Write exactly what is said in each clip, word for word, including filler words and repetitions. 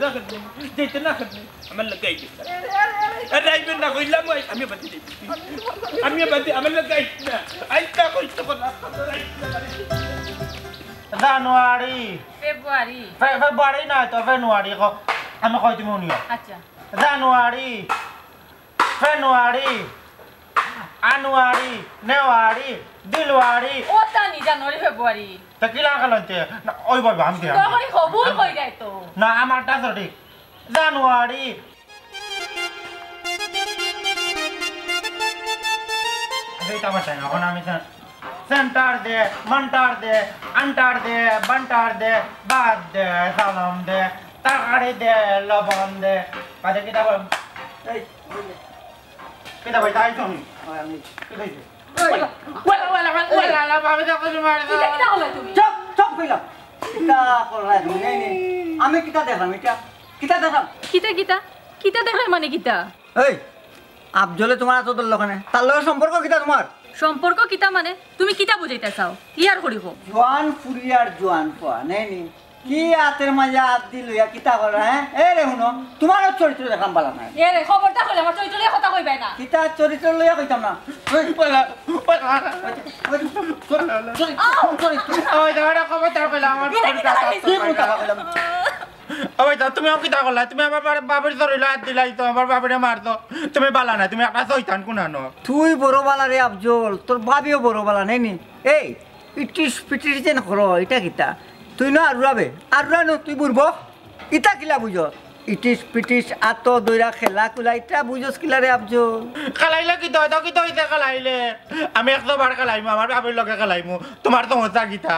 যাইতে না কেন? যাইতে না কেন? আমার লগে আইবে না। আরে, আইবে না কইলাম, ওই আমি বাদ দিই। আমি বাদ দিই, আমার লগে আইস না। আইস না কইছি তো, রাস্তা তো আইস না। জানুয়ারি। ফেব্রুয়ারি। ফে-, ফেব্রুয়ারি নায় তো, ফেব্রুয়ারি ক-, আমি কই তুমি হুনিও। আচ্ছা। জানুয়ারি, ফেব্রুয়ারি, আনুয়ারি, নেওয়ারি, দিলওয়ারি। ও তানি জানুয়ারি, ফেব্রুয়ারি। তা কি লাগাল অইতে? না, ওই বলবো, আমি কি সুন্দর করি কবুল কই যায় তো। না, আমারটা সঠিক। জানুয়ারি। আচ্ছা, এটা আমার time, এখন আমি সে-, সেন্টার দে, মন্টার দে, আন্টার দে, বান্টার দে, বাদ দে, সালাম দে, তরকারি দে, লবণ দে। বাদে কিতা বল? এই, কিতা ভাই, তাই তো আমি। ওই আমি। কিতা হইছে? ওই, OLA, OLA, OLA, OLA, OLA, ভাবে দেখো তোমার। কিতা, কিতা হলো তুমি? চুপ, চুপ কইলাম। কিতা করলাই তুমি? এই নে। আমি কিতা দেখলাম এটা? কিতা দেখলাম? কিতা, কিতা? কিতা দেখলে মানে কিতা? এই, আফজলে তোমার এত ধরলো কেনে? তার লগে সম্পর্ক কিতা তোমার? সম্পর্ক কিতা মানে? তুমি কিতা বুঝাইতা চাও? ক্লিয়ার করি কও। জোয়ান ফুরি আর জোয়ান ফুয়া, নেই নি? কি আতের মাঝে আত দি লইয়া কিতা কররা, হ্যাঁ? এ রে হুনো, তুমারও চরিত্র দেখাম বালা নায়। এ রে, খবরদার কইলে আমার চরিত্র লইয়া কথা কইবায় না। কিতা চরিত্র লইয়া কইতাম না? ওই, ওই, ওই, ওই, চল, চল, চল। আও। ওই, দাঁড়া, খবরদার কইলে আমার এটা কিতা চরিত্র লাগাইছো? কি মুখ কথা কইলাম? ও ভাই, তা তুমি কিতা করলা? তুমি আমার বাড়ি, বাবির ধরিলা, আত দিলাই তো, আমার বাবিরে মারতো। তুমি বালা না, তুমি একটা শয়তান কুনানো। তুই বড় বালা রে আফজল, তোর বাবিও বড় বালা, নেই নি? এই, ইটিস পিটিস যেন করো, ইটা কিতা? তুই না আরুরাবে, আরুরা নু, তুই বুড়বো। ইতা কিলা বুঝো? ইটিস পিটিস আতো দইরা খেলা কুলা, ইটা বুঝোস কিলা রে আফজল? খেলাইলে কিতা অয়? কিতা অইছে খেলাইলে? আমি একশো বার খেলাইমু, আমার বাবির লগে খেলাইমু। তুমার তো মজা কিতা?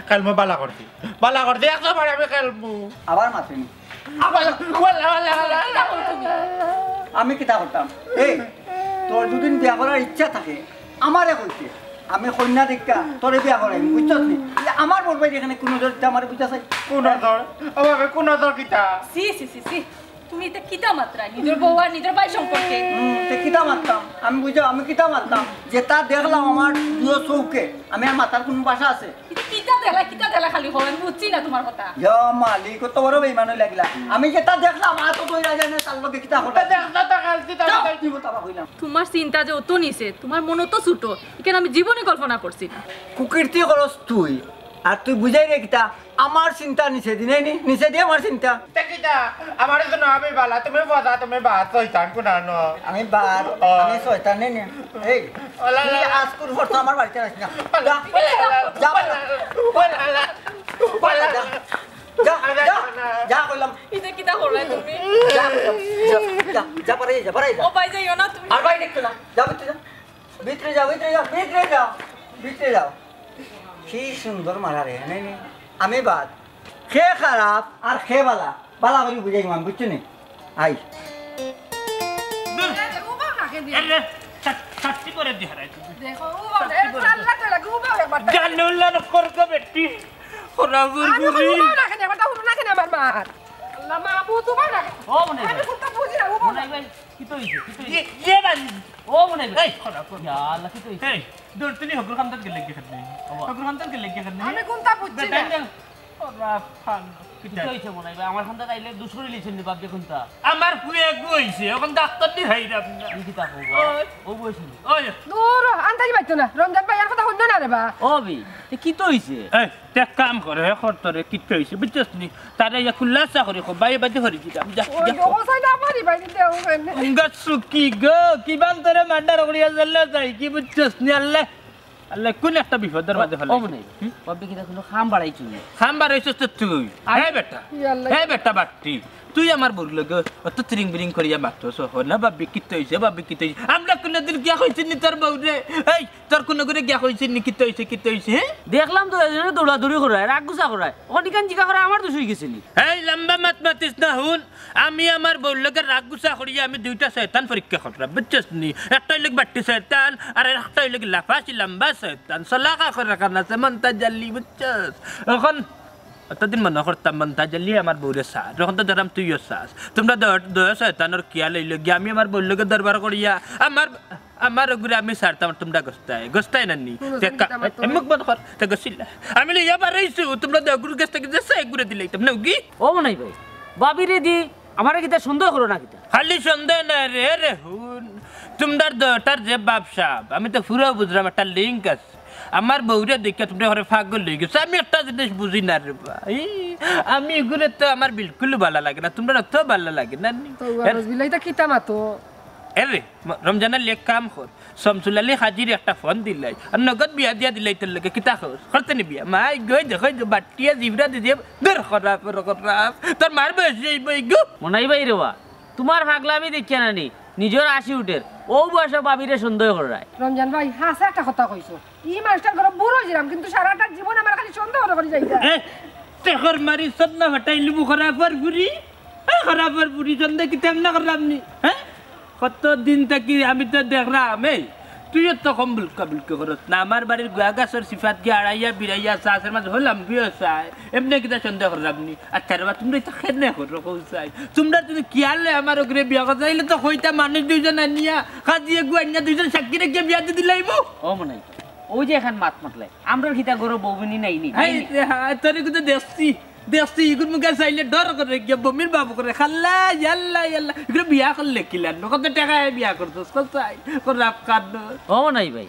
খেলমু বালা করছি। বালা করছি, একশো বার আমি খেলমু। আবার মাতিনি। আবার, ওয়াল্লা, ওয়াল্লা, ওয়াল্লা। আমি কিতা করতাম? এই, তোর যদি বিয়া করার ইচ্ছা থাকে, আমারে কইতে। আমি কইন্যা দেখিয়া তোরে বিয়া করাইমু, বুঝছস নি? এই আমার বড় ভাই এখানে কুনু জোর দিতে আমারে বুঝা চাই। কুনু জোর? ও বাবা, কুনু জোর কিতা? ছি, ছি, ছি, ছি। তুমি ইতা কিতা মাতরায়? নিজর বউ আর নিজর ভাই সম্পর্কে। হুম, তে কিতা মাততাম? আমি বুঝো, আমি কিতা মাততাম? যেটা দেখলাম আমার দুইও চউখে, আমি আর মাতার কুনু ভাষা আছে? ইতা কিতা দেখলা, কিতা দেখলা খালি কও, আমি বুঝছি না তুমার কথা। ইয়া মালিক, কত বড় বেইমান অইলা গিলা। আমি যেটা দেখলাম, আতো দইরা যায় না, তার লগে কিতা করতাম? দেখলা তো খালছি, তার যাও, লগে। কি কথা কইলাম? তুমার চিন্তা যে অত নিচে, তুমার মন অত ছোট, ইখান আমি জীবনে কল্পনা করছি না। কুকীর্তি করস তুই, আর তুই বুঝাইরে কিতা? আমার চিন্তা নিচে দি, নেই নি? নিচে দি আমার চিন্তা। তে কিতা? আমারে তো না ভাবি বালা, তুমি বালা, তুমি বাদ, শয়তান কুনানো। আমি বাদ, ও। আমি শয়তান, নেই নি? এই, ওলা, তুই ওলা। আজকুর পর তো আমার বাড়িত আইস না। ওলা, যা, ওলা, যা, ওলা, ওলা, ওলা। যা, যা, যা, যা কইলাম। ইতা কিতা কররায় তুমি? যা কইলাম, যা, যা, যা, বাড়ি যা, বাড়ি যা। ও ভাই, যাইও না তুমি। আর ভাই দেখতে না, যা ভিতরে যা। ভিতরে যাও, ভিতরে যাও, ভিতরে যাও, ভিতরে যাও। কি সুন্দর মারা রে, নে, নে। আমি বাদ। কে খারাপ আর কে বালা, বালা করি বুঝাইমু আমি, বুঝছো নি? আই। দূর। আরে, উবাও না কেনে? আরে, সা-, শাস্তি করে দি হারাই তুমি। দেখো, উবাও, শাস্তি এ করে দি। আল্লাহ তাআলা, উবাও একবার। জানুল্লাহ নকর গো বেটি। খরাবর আমি বুড়ি। উবাও না কেনে? একবার তো উবাও না কেনে আমার মা? আল্লাহ মাবুদ, উবাও না কেনে? ও মনে আমি হয়। কোনটা বুঝি না, উবাও না। মনে হয় ভাই, কিতা অইছে? কিতা অইছে? ইয়ে, ইয়ে বাড়ি। ও মনে হয়। এই, খরাবর। ইয়া আল্লাহ, কিতা অইছে? এই, দূর তুমি হগুর খান্দাত গেলে কি খান্দাত? বাবা। হগুর খান্দাত গেলে কি খান্দাত? আমি কোনটা বুঝছি না। বেটা, খরাব খান। কিতা অইছে মনে হয়? আমার খান্দাত আইলে দুষ করি লিছেন নি বাপ দেখুন তা। আমার পুয়ে গু অইছে, এখন ডাক্তার নি খাইলাম না। ই কিতা কও? ওই। ও বইছে নি? ওই। দূর, আন্দাজি বাইতো না। রমজান ভাই, আর কথা হুনলো না রে বা। ও বি, এ কিতা অইছে? এই, তে এক কাম কর, হে কর তোরে, কিতা অইছে, বুঝছস নি? তারে ইয়া খুলাসা করি কও, ভাই বাদে করি দিতাম, যা, ওই যা। যে, ও সাইড আমার ভাই দিতে হবে না। উঙ্গা সুকি গো, কিবান তোরে মার্ডার করিয়া জেলে যাই, কি বুঝছস নি, আল্লাহ, আল্লাহ, কোন একটা বিপদর মাঝে ও, ফেলাই। ও মনে, হুম? কবে কিতা কোনো কাম বাড়াইছস নি? কাম বাড়াইছস তো তুই। আরে হে বেটা, ই আল্লাহ। হে বেটা বাট্টি, তুই আমার বউর লগে অত তিরিং বিরিং করিয়া মাতস, হ না, ভাবি কিতা অইছে, ভাবি কিতা অইছে? আমরা কোনোদিন গিয়া কইছি নি তোর বউরে? এই, তোর কুনু ঘরে গিয়া কইছি নি কিতা অইছে, কিতা অইছে, হে? দেখলাম তো এজনে দৌড়াদৌড়ি করায়, রাগ গুছা করায়। অখন ইখান জিগা করায় আমার দোষ অইগেছে নি? এই লম্বা মাত মাতিস না, হুন। আমি আমার বউর লগে রাগ গুছা করিয়া আমি দুইটা শয়তান পরীক্ষা কররাম, বুঝছস নি? একটা অইলো বাট্টি শয়তান, আর একটা অইলো লাফাসি লম্বা শয়তান। সলাকা করে কান আছে, মন্তাজ আলী, বুঝছস? অখন অতদিন মনো করতাম মন্তাজ আলী আমার বউরে চায়, অখন তো দেখরাম তুইও চাস। তুমরা দুইও শয়তানর খিয়াল অইলো গিয়া আমি আমার বউর লগে দরবার করিয়া আমার আমার ওগুরে আমি ছাড়তাম, তুমরা গস্তায়, গস্তায় না নি? হুনো, তে কা-, চিন্তা মাত এ, মুখ বন্ধ কর, তে গছিলা। আমি লইয়া বারইছু, তুমরা দে ওগুর গেছ থাকি যে সে ঘুরে দিলাইতাম, না কি? ও মনাই ভাই, ভাবিরে দি আমারে কিতা সন্দেহ করো না কিতা? খালি সন্দেহ না রে, রে হুন। তুমরার দুইটার যে বাপ সাব, আমি তো পুরা বুঝরাম, একটা link আছে। আমার বউরে দেখিয়া তুমরা ঘরে পাগল অইগেছো। আমি একটা জিনিস বুঝি না রে ভাই। আমি এগুরে তো আমার বিলকুল ভালা লাগে না, তুমরার তো ভালা লাগে না নি? তো এর- রসবিল্লা, ইতা কিতা মাতো? এ রে, ম-, রমজান আলী, এক কাম কর, শামসুল আলী হাজির একটা ফোন দিলাই, আর নগদ বিয়া দিয়া দিলাই তোর লগে, কিতা কর? করতে নি বিয়া? মাই গই দেখো, এই যে বাট্টিয়া জিবরা দি দিয়া, দের খরাপ, র খরাপ, তোর মার বয়স এই বই গো। মনাই ভাই রে বা, তুমার পাগলামি দেখিয়া না নি, নিজর আশি উঠের, ও বয়সে ভাবিরে সন্দেহ কররায়। রমজান ভাই, হাছা একটা কথা কইছো, ই মানুষটার ঘরে বুড়া অইছিলাম, কিন্তু সারাটা জীবন আমার খালি সন্দেহ করি যাইতা। এ, তে ঘর মারি সন্দেহ ফাটাইলি মু খরাপর বুড়ি। এ, খরাপর বুড়ি, সন্দেহ কিতা এমনে কররাম নি? হ্যাঁ? কত দিন থাকি আমি তো দেখরাম, এই, তুইও তো কম বুলকা বুলকি করস না। আমার বাড়ির গুয়া গাছর সিফাত গিয়া আড়াইয়া বিড়াইয়া চাষের মাঝে হলাম বিয়ে চায়। এমনি কিতা সন্দেহ করলাম নি? আচ্ছা রে বা, তোমরা ইতা কেনে করো কও চাই? তোমরা যদি কিয়ালে আমার ওগরে বিয়া করতে চাইলে তো কইতা মানুষ দুইজন আনিয়া, কাজী এগু আনিয়া দুইজন সাক্ষী রেখে বিয়া দি দিলাইবো। ও মনে হয়, ওই যে এখন মাত মাতলাই, আমরার কিতা গরো বউবিনি নাই নি, নাই হাই নি? রে হাই, তোরে কিন্তু দেখছি, দেখছি, ইগুর মুখে চাইলে ডর করে গিয়া বমির বাবু করে, খাল্লা, ইয়াল্লা, ইয়াল্লা। ইগুলো বিয়া করলে কিলান, কত টাকায় বিয়া করছস, কত চাই, কত রাপ কান্দ। ও নাই ভাই,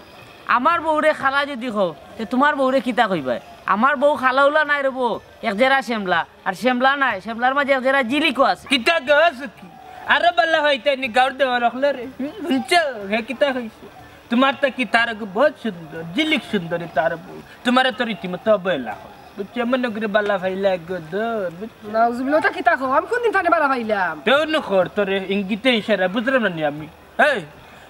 আমার বউরে খালা যদি কও, তে তোমার বউরে কিতা কইবায়? আমার বউ খালাউলা নাই রে বউ, এক জেরা শ্যামলা, আর শ্যামলা নাই, শ্যামলার মাঝে এক জেরা জিলিকও আছে। কিতা গো সুখী? আরো বালা হইতে নি গাউর দেওয়া রাখলো রে। হুম, শুনছো? হে কিতা কইছে? তোমার তো কি তার গো বহুত সুন্দর, জিলিক সুন্দরী তার বউ। তোমারে তো রীতিমতো অবহেলা হয়। বুঝছো? মনে করে বালা ফাইলা গো দর, বুঝছো? নাউজুবিল্লাহ, ওটা কিতা কও? আমি কোন দিন থানে বালা ফাইলাম? তেও নু কর তোরে ইঙ্গিতে ইশারা, বুঝলাম না নি আমি। এই,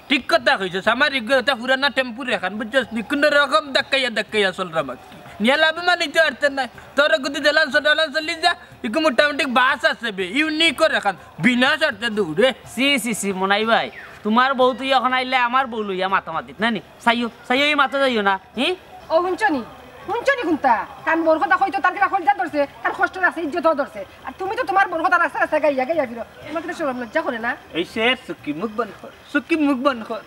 ঠিক কথা কইছস, আমার ইগো এটা পুরানা টেম্পুর এখান, বুঝছস নি? কোন রকম ধাক্কাইয়া ধাক্কাইয়া চলরাম আর কি। নিয়ে লাভ মানে তো আরতে নাই। তোর গুদি দেলান চলান চলি যা, ইগো মোটামুটি বাস আছে বে, ইউনিকর এখান, বিনা শর্তে দৌড়ে। সি, সি, সি, মনাই ভাই, তোমার বউ তুই এখন আইলে আমার বউ লইয়া মাতামাতিত না নি? চাইও, চাইও, এই মাথা যাইও না, হি? ও, হুনছো নি? হুনছো নি হুনতা? তান বউর কথা কইতো, তার কিনা কলজা ধরছে, তার কষ্ট আছে, ইজ্জতও ধরছে। আর তুমি তো তোমার বউর কথা রাস্তা রাস্তা গাইয়া গাইয়া ফিরো। তোমার কিতা শরম লজ্জা করে না? এই শের সুকি মুখ বন্ধ কর, সুকি মুখ বন্ধ কর।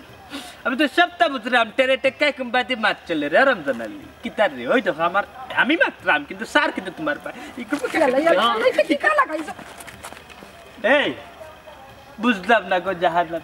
আমি তো সবটা বুঝলাম, টেরে টেক্কা কুম্বাদি মাত চলে রে রমজান আলী। কিতার রে, ওই দেখো আমার, আমি মাতরাম, কিন্তু স্যার কিন্তু তোমার পায়। ইয়াল্লা, ইয়াল্লা, ইয়াল্লা, কি কালা খাইছো? এই, বুঝলাম না গো জাহান্নাম।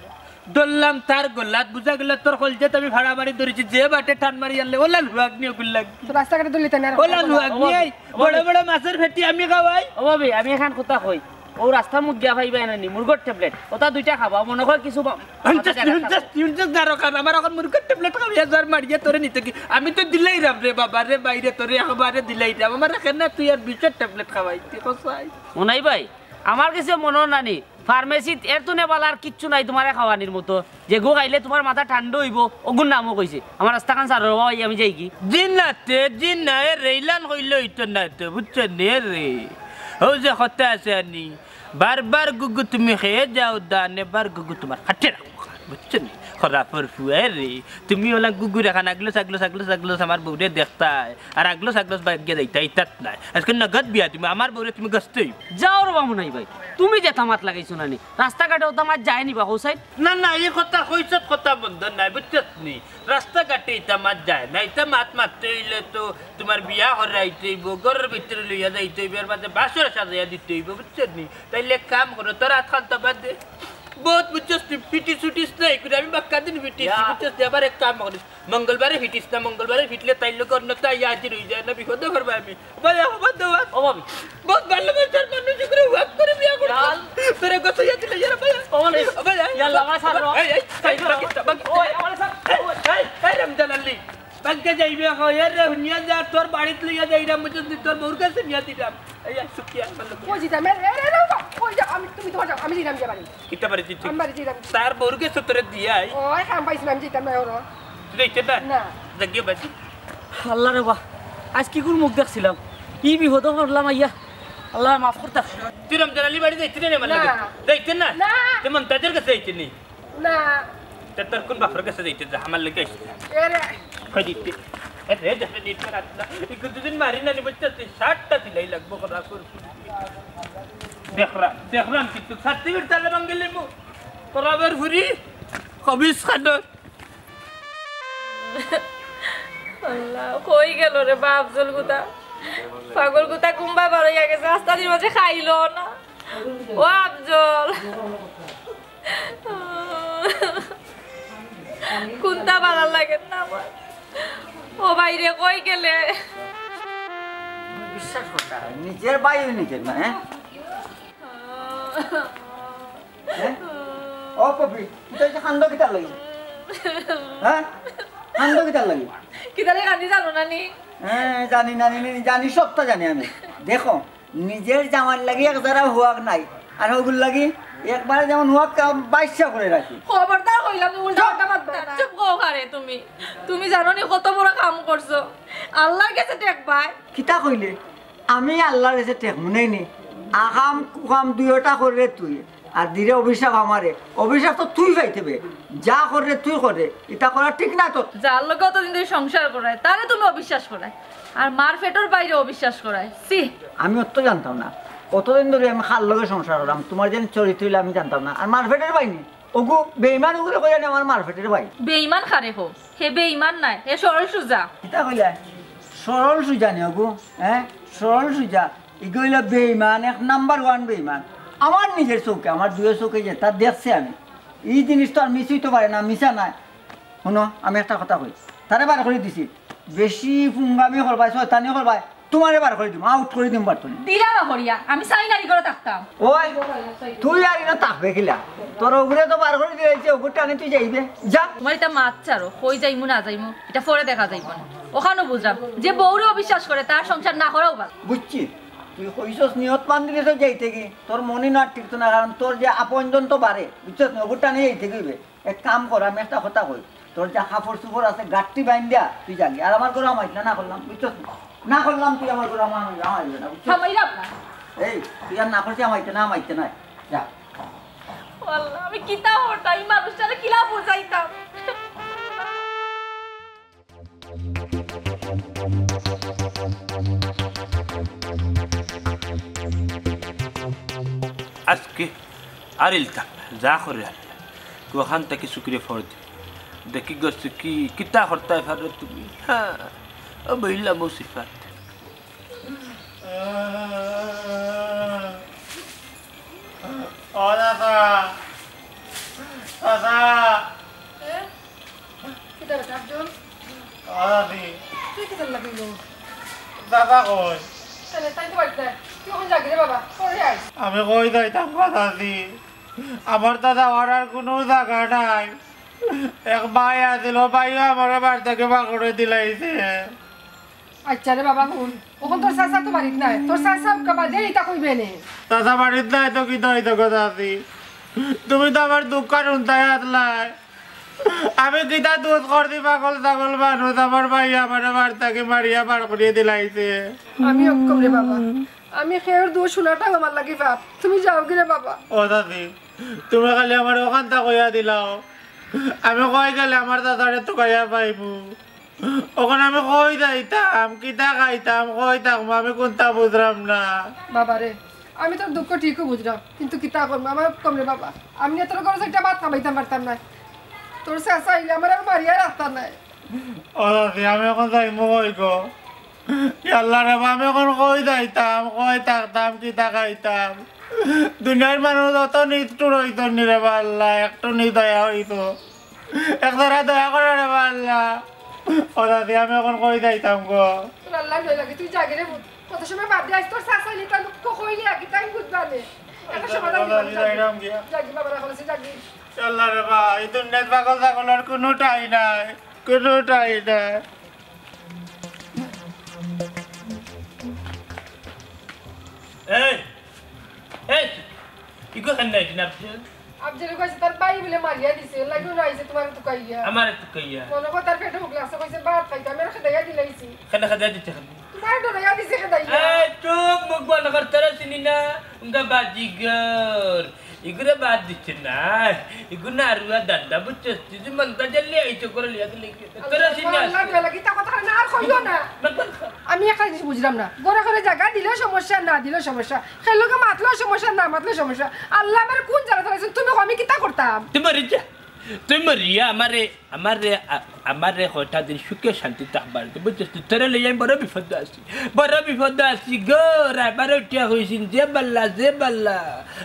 ধরলাম তার গলাত, বুঝা গেল তোর কলজাত আমি ফাড়া মারি ধরেছি, যে বাটে টান মারি আনলে, ওলা লুয়াক নিয়ে ওগুল লাগি। তো রাস্তাঘাটে দৌড়লি তাই না? ওলা লুয়াক নিয়ে, বড় বড় মাছের ফেটি আমি খাওয়াই। ও ভাবি, আমি এখন কথা কই, ও রাস্তার মুখ গিয়া পাইবা না নি, মুরগর ট্যাবলেট, ওটা দুইটা খাবা, মনে কয় কিছু বা-, হুনছস, হুনছস, হুনছস না রে খান, আমার এখন মুরগর ট্যাবলেট খাওয়াইয়া যার মারিয়া তোরে নিতে কি? আমি তো দিলাইরাম রে বাবা রে, বাইরে তোরে একবারে দিলাইরাম, আমার এখন না তুই আর বিষর ট্যাবলেট খাওয়াইতে কসাই। মনাই ভাই, আমার কাছে মনে হয় না নি, ফার্মেসিত এর তো নেবালা আর কিচ্ছু নাই তোমারে খাওয়ানির মতো। যেগু খাইলে তোমার মাথা ঠান্ডা অইবো, ওগুর নামও কইছে। আমার রাস্তাখান ছাড়ো রে বাবা, আমি যাইগি। জি না তে, জি না, এ রে ইলান কইলে অইতো না তে, বুঝছো নি রে? ও যে কথা আছে আনি, বারবার গুগু তুমি খেয়ে যাও দান, এবার গুগু তোমার খাটে রাখো, বুঝছো নি? খরাফর ফুয়া রে, তুমি ওলা গুগুর এখান আগলো সাগলো সাগলো সাগলো আমার বউরে দেখতায়, আর আগলো সাগলো বাইক গিয়ে যাইতায়, ইতাত নাই। আজকে নগদ বিয়া তুমি, আমার বউরে তুমি গস্তই। যাও রে বামু নাই ভাই, তুমি যেতা মাত লাগাইছো না নি? রাস্তাঘাটে ওতা মাত যায়নি বা হোসাইন? না, না, এই কথা কইছত কথা বন্ধ নাই, বুঝছত নি? রাস্তাঘাটে ইতা মাত যায় না, ইতা মাত মাততে অইলে তো তোমার বিয়া করাইতে অইবো, ঘরর ভিতরে লইয়া যাইতে অইবো, এর মাঝে বাসর সাজাইয়া দিতে অইবো, বুঝছত নি? তাইলে এক কাম করো, তোর আতখান তো বাদ দে। বহুত বুঝছস নি, ফিটিস উঠিস নাই করে, আমি বাক্কা দিন ফিটিস, ইয়া। বুঝছস নি? আবার এক কাম করিস, মঙ্গলবারে ফিটিস না, মঙ্গলবারে ফিটলে তাইর লগে অন্যতা আইয়া হাজির অই যায় না, বিপদে পড়বা আমি। ভাই, আমার দোয়া। ও ভাবি। বহুত ভালোবাসার মানুষ করে ওয়াক করে বিয়া করছিস। ইয়াল। তোরে গোছাইয়া দিলে ইয়ার ভাই। ও মানে, ও ভাই, ইয়াল্লা, আমার সাথে রও। এই, এই, এই, বাকি, বাকি। ওই, আমার সাথে। এই, এই, এই, রমজান আলী। বাক্কা যাইবে, হয় রে, হুনিয়া যা, তোর বাড়িত লইয়া যাইরাম, বুঝছস নি, তোর বউর কাছে নিয়া দিরাম। এই, এই, সুখিয়া, ভালো করে। কই যাইতাম? এ, এ, এ, এ, কই যা-, আমি, তুমি তোমার যাও, আমি যাইরাম গিয়া বাড়ি। কিতা বাড়ি তুই? আমি বাড়ি যাইরাম। তার বউর গেছে তোরে দিয়াই। ও, আই, কাম পাইছি না, আমি যাইতাম না, ওরো। তুই যাইতে না? না। যা গিয়া বাড়ি। আল্লাহ রে বা, আজ কি করে মুখ দেখছিলাম? ই বিপদো পড়লাম আইয়া। আল্লাহ মাফ করতা। তুই রমজান আলী বাড়ি যাইতে না রে, আমার না। লগে? যাইতে না? না। তুই মন্তাজের কাছে যাইতে নি? না। তে তোর কোন বাপর কাছে যাইতে যা, আমার লগে আইস না। এরে। কই দিতে? এরে, যা, দিতে রাত না। এই দুদিন মারি না নিব, তুই শার্টটা দিলাই লাগবো, কথা কর। দেখরাম, দেখরাম কিন্তু সার্টিফিকেট তাহলে ভাঙ্গিলিমু। তোর আবার ফুরি, খবিস খানোর। আল্লাহ, কই গেল রে বা আফজল গুতা? পাগল গুতা কুম্বা বারইয়া গেছে, রাস্তার মাঝে খাইলো না। ও আফজল। কুন্তা ভালা লাগে না আমার। ও ভাই রে, কই গেলে? বিশ্বাস করতে হয়, নিজের ভাই নিজের না, হ্যাঁ? হ্যাঁ? ও পপি, তুই তো এই যে কান্দ কিতার লাগি? হ্যাঁ? কান্দ কিতার লাগি? কিতারে কান্দি জানো না নি? হ্যাঁ, জানি, জানি, জানি, জানি, সবটা জানি আমি। দেখো, নিজের জামার লাগি এক জারা হুয়াক নাই, আর হগুর লাগি একবারে যেমন হুয়াক কা-, বাইশা করে রাখি। খবরদার কইলাম, তুমি উল্টা পাল্টা মাত না। চুপ কও খারে তুমি। তুমি জানো নি কত বড় কাম করছো? আল্লাহর গেছে ঠেক পায়। কিতা কইলে? আমি আল্লাহর গেছে ঠেক মুনাই নি। আকাম কুকাম দুইটা করে তুই। আর দিরে অভিশাপ আমারে, অভিশাপ তো তুই পাইতে বে। যা করে তুই করে, ইতা করা ঠিক না তো। যার লগে অতদিন ধরি সংসার করায়, তারে তুমি অবিশ্বাস করায়, আর মার পেটর বাইরে অবিশ্বাস করায়। ছি। আমি অত জানতাম না, অতদিন ধরি আমি কার লগে সংসার করলাম, তুমার যেন চরিত্র অইলে আমি জানতাম না। আর মার পেটর ভাই নি, ওগু বেইমান ওগুরে কইয়া নি আমার মার পেটর ভাই। বেইমান কারে কও? হে বেইমান নায়, হে সরল সুজা। কিতা কইলা? সরল সুজা নি ওগু, হ্যাঁ? সরল সুজা। ইগু অইলা বেইমান, এক নাম্বার ওয়ান বেইমান। আমার নিজের চউখে, আমার দুইও চউখে যেতা দেখছি আমি, ই জিনিস তো আর মিস অইতো পারে না, মিছা নায়। হুনো, আমি একটা কথা কই, তারে বার করি দিছি। বেশি ফুঙ্গামি করবায়, শয়তানি করবায়, তুমারে বার করি দিমু, আউট করি দিমু বাড়িত। দিলা বা করিয়া, আমি চাই না ই ঘরো থাকতাম। ওই, তুই আর ইনো থাকবে কিলা? তোর ওগুরে তো বার করি দিলাইছি, ওগুর টানে তুই যাইবে। যা। তুমার ইতা মাত ছাড়ো, কই যাইমু না যাইমু, ইতা পরে দেখা যাইবো না। অখানউ বুঝলাম, যে বউরে অবিশ্বাস করে, তার সংসার না করাউ ভালা। বুঝছি, তুই কইছস নিয়ত বান্ধিলিছস যাইতে গি, তোর মনই না টিকতো না, কারণ তোর যে আপনজন তো বারে, বুঝছস নি, ওগুর টানে যাইতে গি অইবে। এক কাম কর, আমি একটা কথা কই, তোর যে কাপড় চুপড় আছে, গাট্টি বাইন্দিয়া তুই যাগি। আর আমার ঘরো হামাইতে না, না করলাম, বুঝছস নি? না করলাম, তুই আমার ঘরো হামাইবে না, বুঝছস? হামাইলাম না। এই, তুই আর না করছি হামাইতে না, হামাইতে না। যা। ও আল্লাহ, আমি কিতা করতাম, ই মানুষটারে কিলা বুঝাইতাম? আজকে আর ইলতাম না, যা করে আল্লাহ। কুয়াখান থাকি চুকিরে ফর দে। দেখি গো চুকি, কিতা করতায় পারো তুমি? হ্যাঁ, ও বইলা মুসিবত। ও দাদা, দাদা। এ? কিতা রে কাজল? ও দাদি। তুই কিতার লাগি গো? দাদা কই? তাইলে তাই তো বাড়িত নাই। তুই অখন যাগি রে বাবা, পরে আয়। আমি কই যাইতাম গো দাদি? আমার তো যাওয়ার আর কুনু জাগা নাই। এক ভাই আছিল, ভাইও আমারে বাড়ি থাকি বার করি দিলাইছে। আচ্ছা রে বাবা, হুন, অখন তোর চাচা তো বাড়িত নাই, তোর চাচা উকা বাদে ইতা কইবে নে। চাচা বাড়িত নাই তো কিতা অইতো গো চাচি? তুমি তো আমার দুঃখ হুনতায় আছলায়। আমি কিতা দুষ করছি, পাগল ছাগল মানুষ, আমার ভাই আমারে বাড়ি থাকি মারিয়া বার করিয়া দিলাইছে। আমি অক্ষম রে বাবা, আমি কেউর দুষ হুনাটাও আমার লাগি পাপ। তুমি যাওগি রে বাবা। ও চাচি, তুমি খালি আমারে অখানতা কইয়া দিলাও, আমি কই গেলে আমার চাচারে তুকাইয়া পাইমু। অখন আমি কই যাইতাম, কিতা খাইতাম, কই থাকমু, আমি কুন্তা বুঝরাম না। বাবা রে, আমি তোর দুঃখ ঠিকউ বুঝরাম, কিন্তু কিতা করমু, আমার অক্ষম রে বাবা। আমি না তোর ঘরো একটা ভাত খাবাইতাম পারতাম নায়। তোর চাচা আইলে আমারে মারিয়া রাখতা নায়। ও চাচি, আমি অখন যাইমু কই গো? ইয়াল্লা রে বা, আমি অখন কই যাইতাম, কই থাকতাম, কিতা খাইতাম? দুনিয়ার মানুষ অত নিষ্ঠুর অইতো নি রে বা আল্লাহ, একটু নি দয়া অইতো। একদারা দয়া করো রে বা আল্লাহ। ও দাদি, আমি অখন কই যাইতাম গো? তোর আল্লার দয়া লাগে, তুই যাগি রে পুত। কত সময় বাদে আইস, তোর চাচা ইলে তার দুঃখ কইলে আগে তাই বুঝবা নে। একটা সমাধান দিবা নে, যাগি। যাগি বাবা, রাখো, যাগি। ইয়াল্লা রে বা, ই দুনিয়াত পাগল ছাগলর কুনু ঠাই নাই, কুনু ঠাই নাই। এই, এই, ইগু কেনে আইছইন আফজল? আফজলে কইছে তার ভাই বুলে মারিয়া দিছে, এর লাগিউ আইছে তুমারে তুকাইয়া। আমারে তুকাইয়া? মনো কয় তার পেটো ভুক লাগছে, কইছে ভাত খাইতাম, এর খেদাইয়া দিলাইছি। কেনে খেদাইয়া দিছে কেনে? তুমারে ডরাইয়া দিছে খেদাইয়া। এই চুপ, মুখ বন্ধ কর, তোরে চিনি না, উঙ্গা বাজিগর। ইগুরে বাদ দিছে না, ইগু নারুয়া দান্দা, বুঝছস? তুই যে মনটা জ্বালিয়ে এই চক্করে লিয়া গেলে কি? তোরা আল্লাহ, চিন্তা আল্লাহ, আছে। আল্লাহ, কিতা কথা না আর কইও না। না, না, না। আমি একটা জিনিস বুঝলাম না, ঘরে ঘরে জাগা দিলেও সমস্যা, না দিলেও সমস্যা, খের লগে মাতলেও সমস্যা, না মাতলেও সমস্যা। আল্লাহ আমার কোন জ্বালা চালাইছেন, তুমি কও আমি কিতা করতাম? তুই মরি যা, তুই মরিয়া আমারে, আমারে, আ-, আমারে কয়টা দিন সুখে শান্তি থাকবার দে, বুঝছস? তুই তোরে লইয়া আমি বড় বিপদ আছি। বড় বিপদ আছি গো, রাইত বারো উঠিয়া কইছইন, "যে বাল্লা, যে বাল্লা।"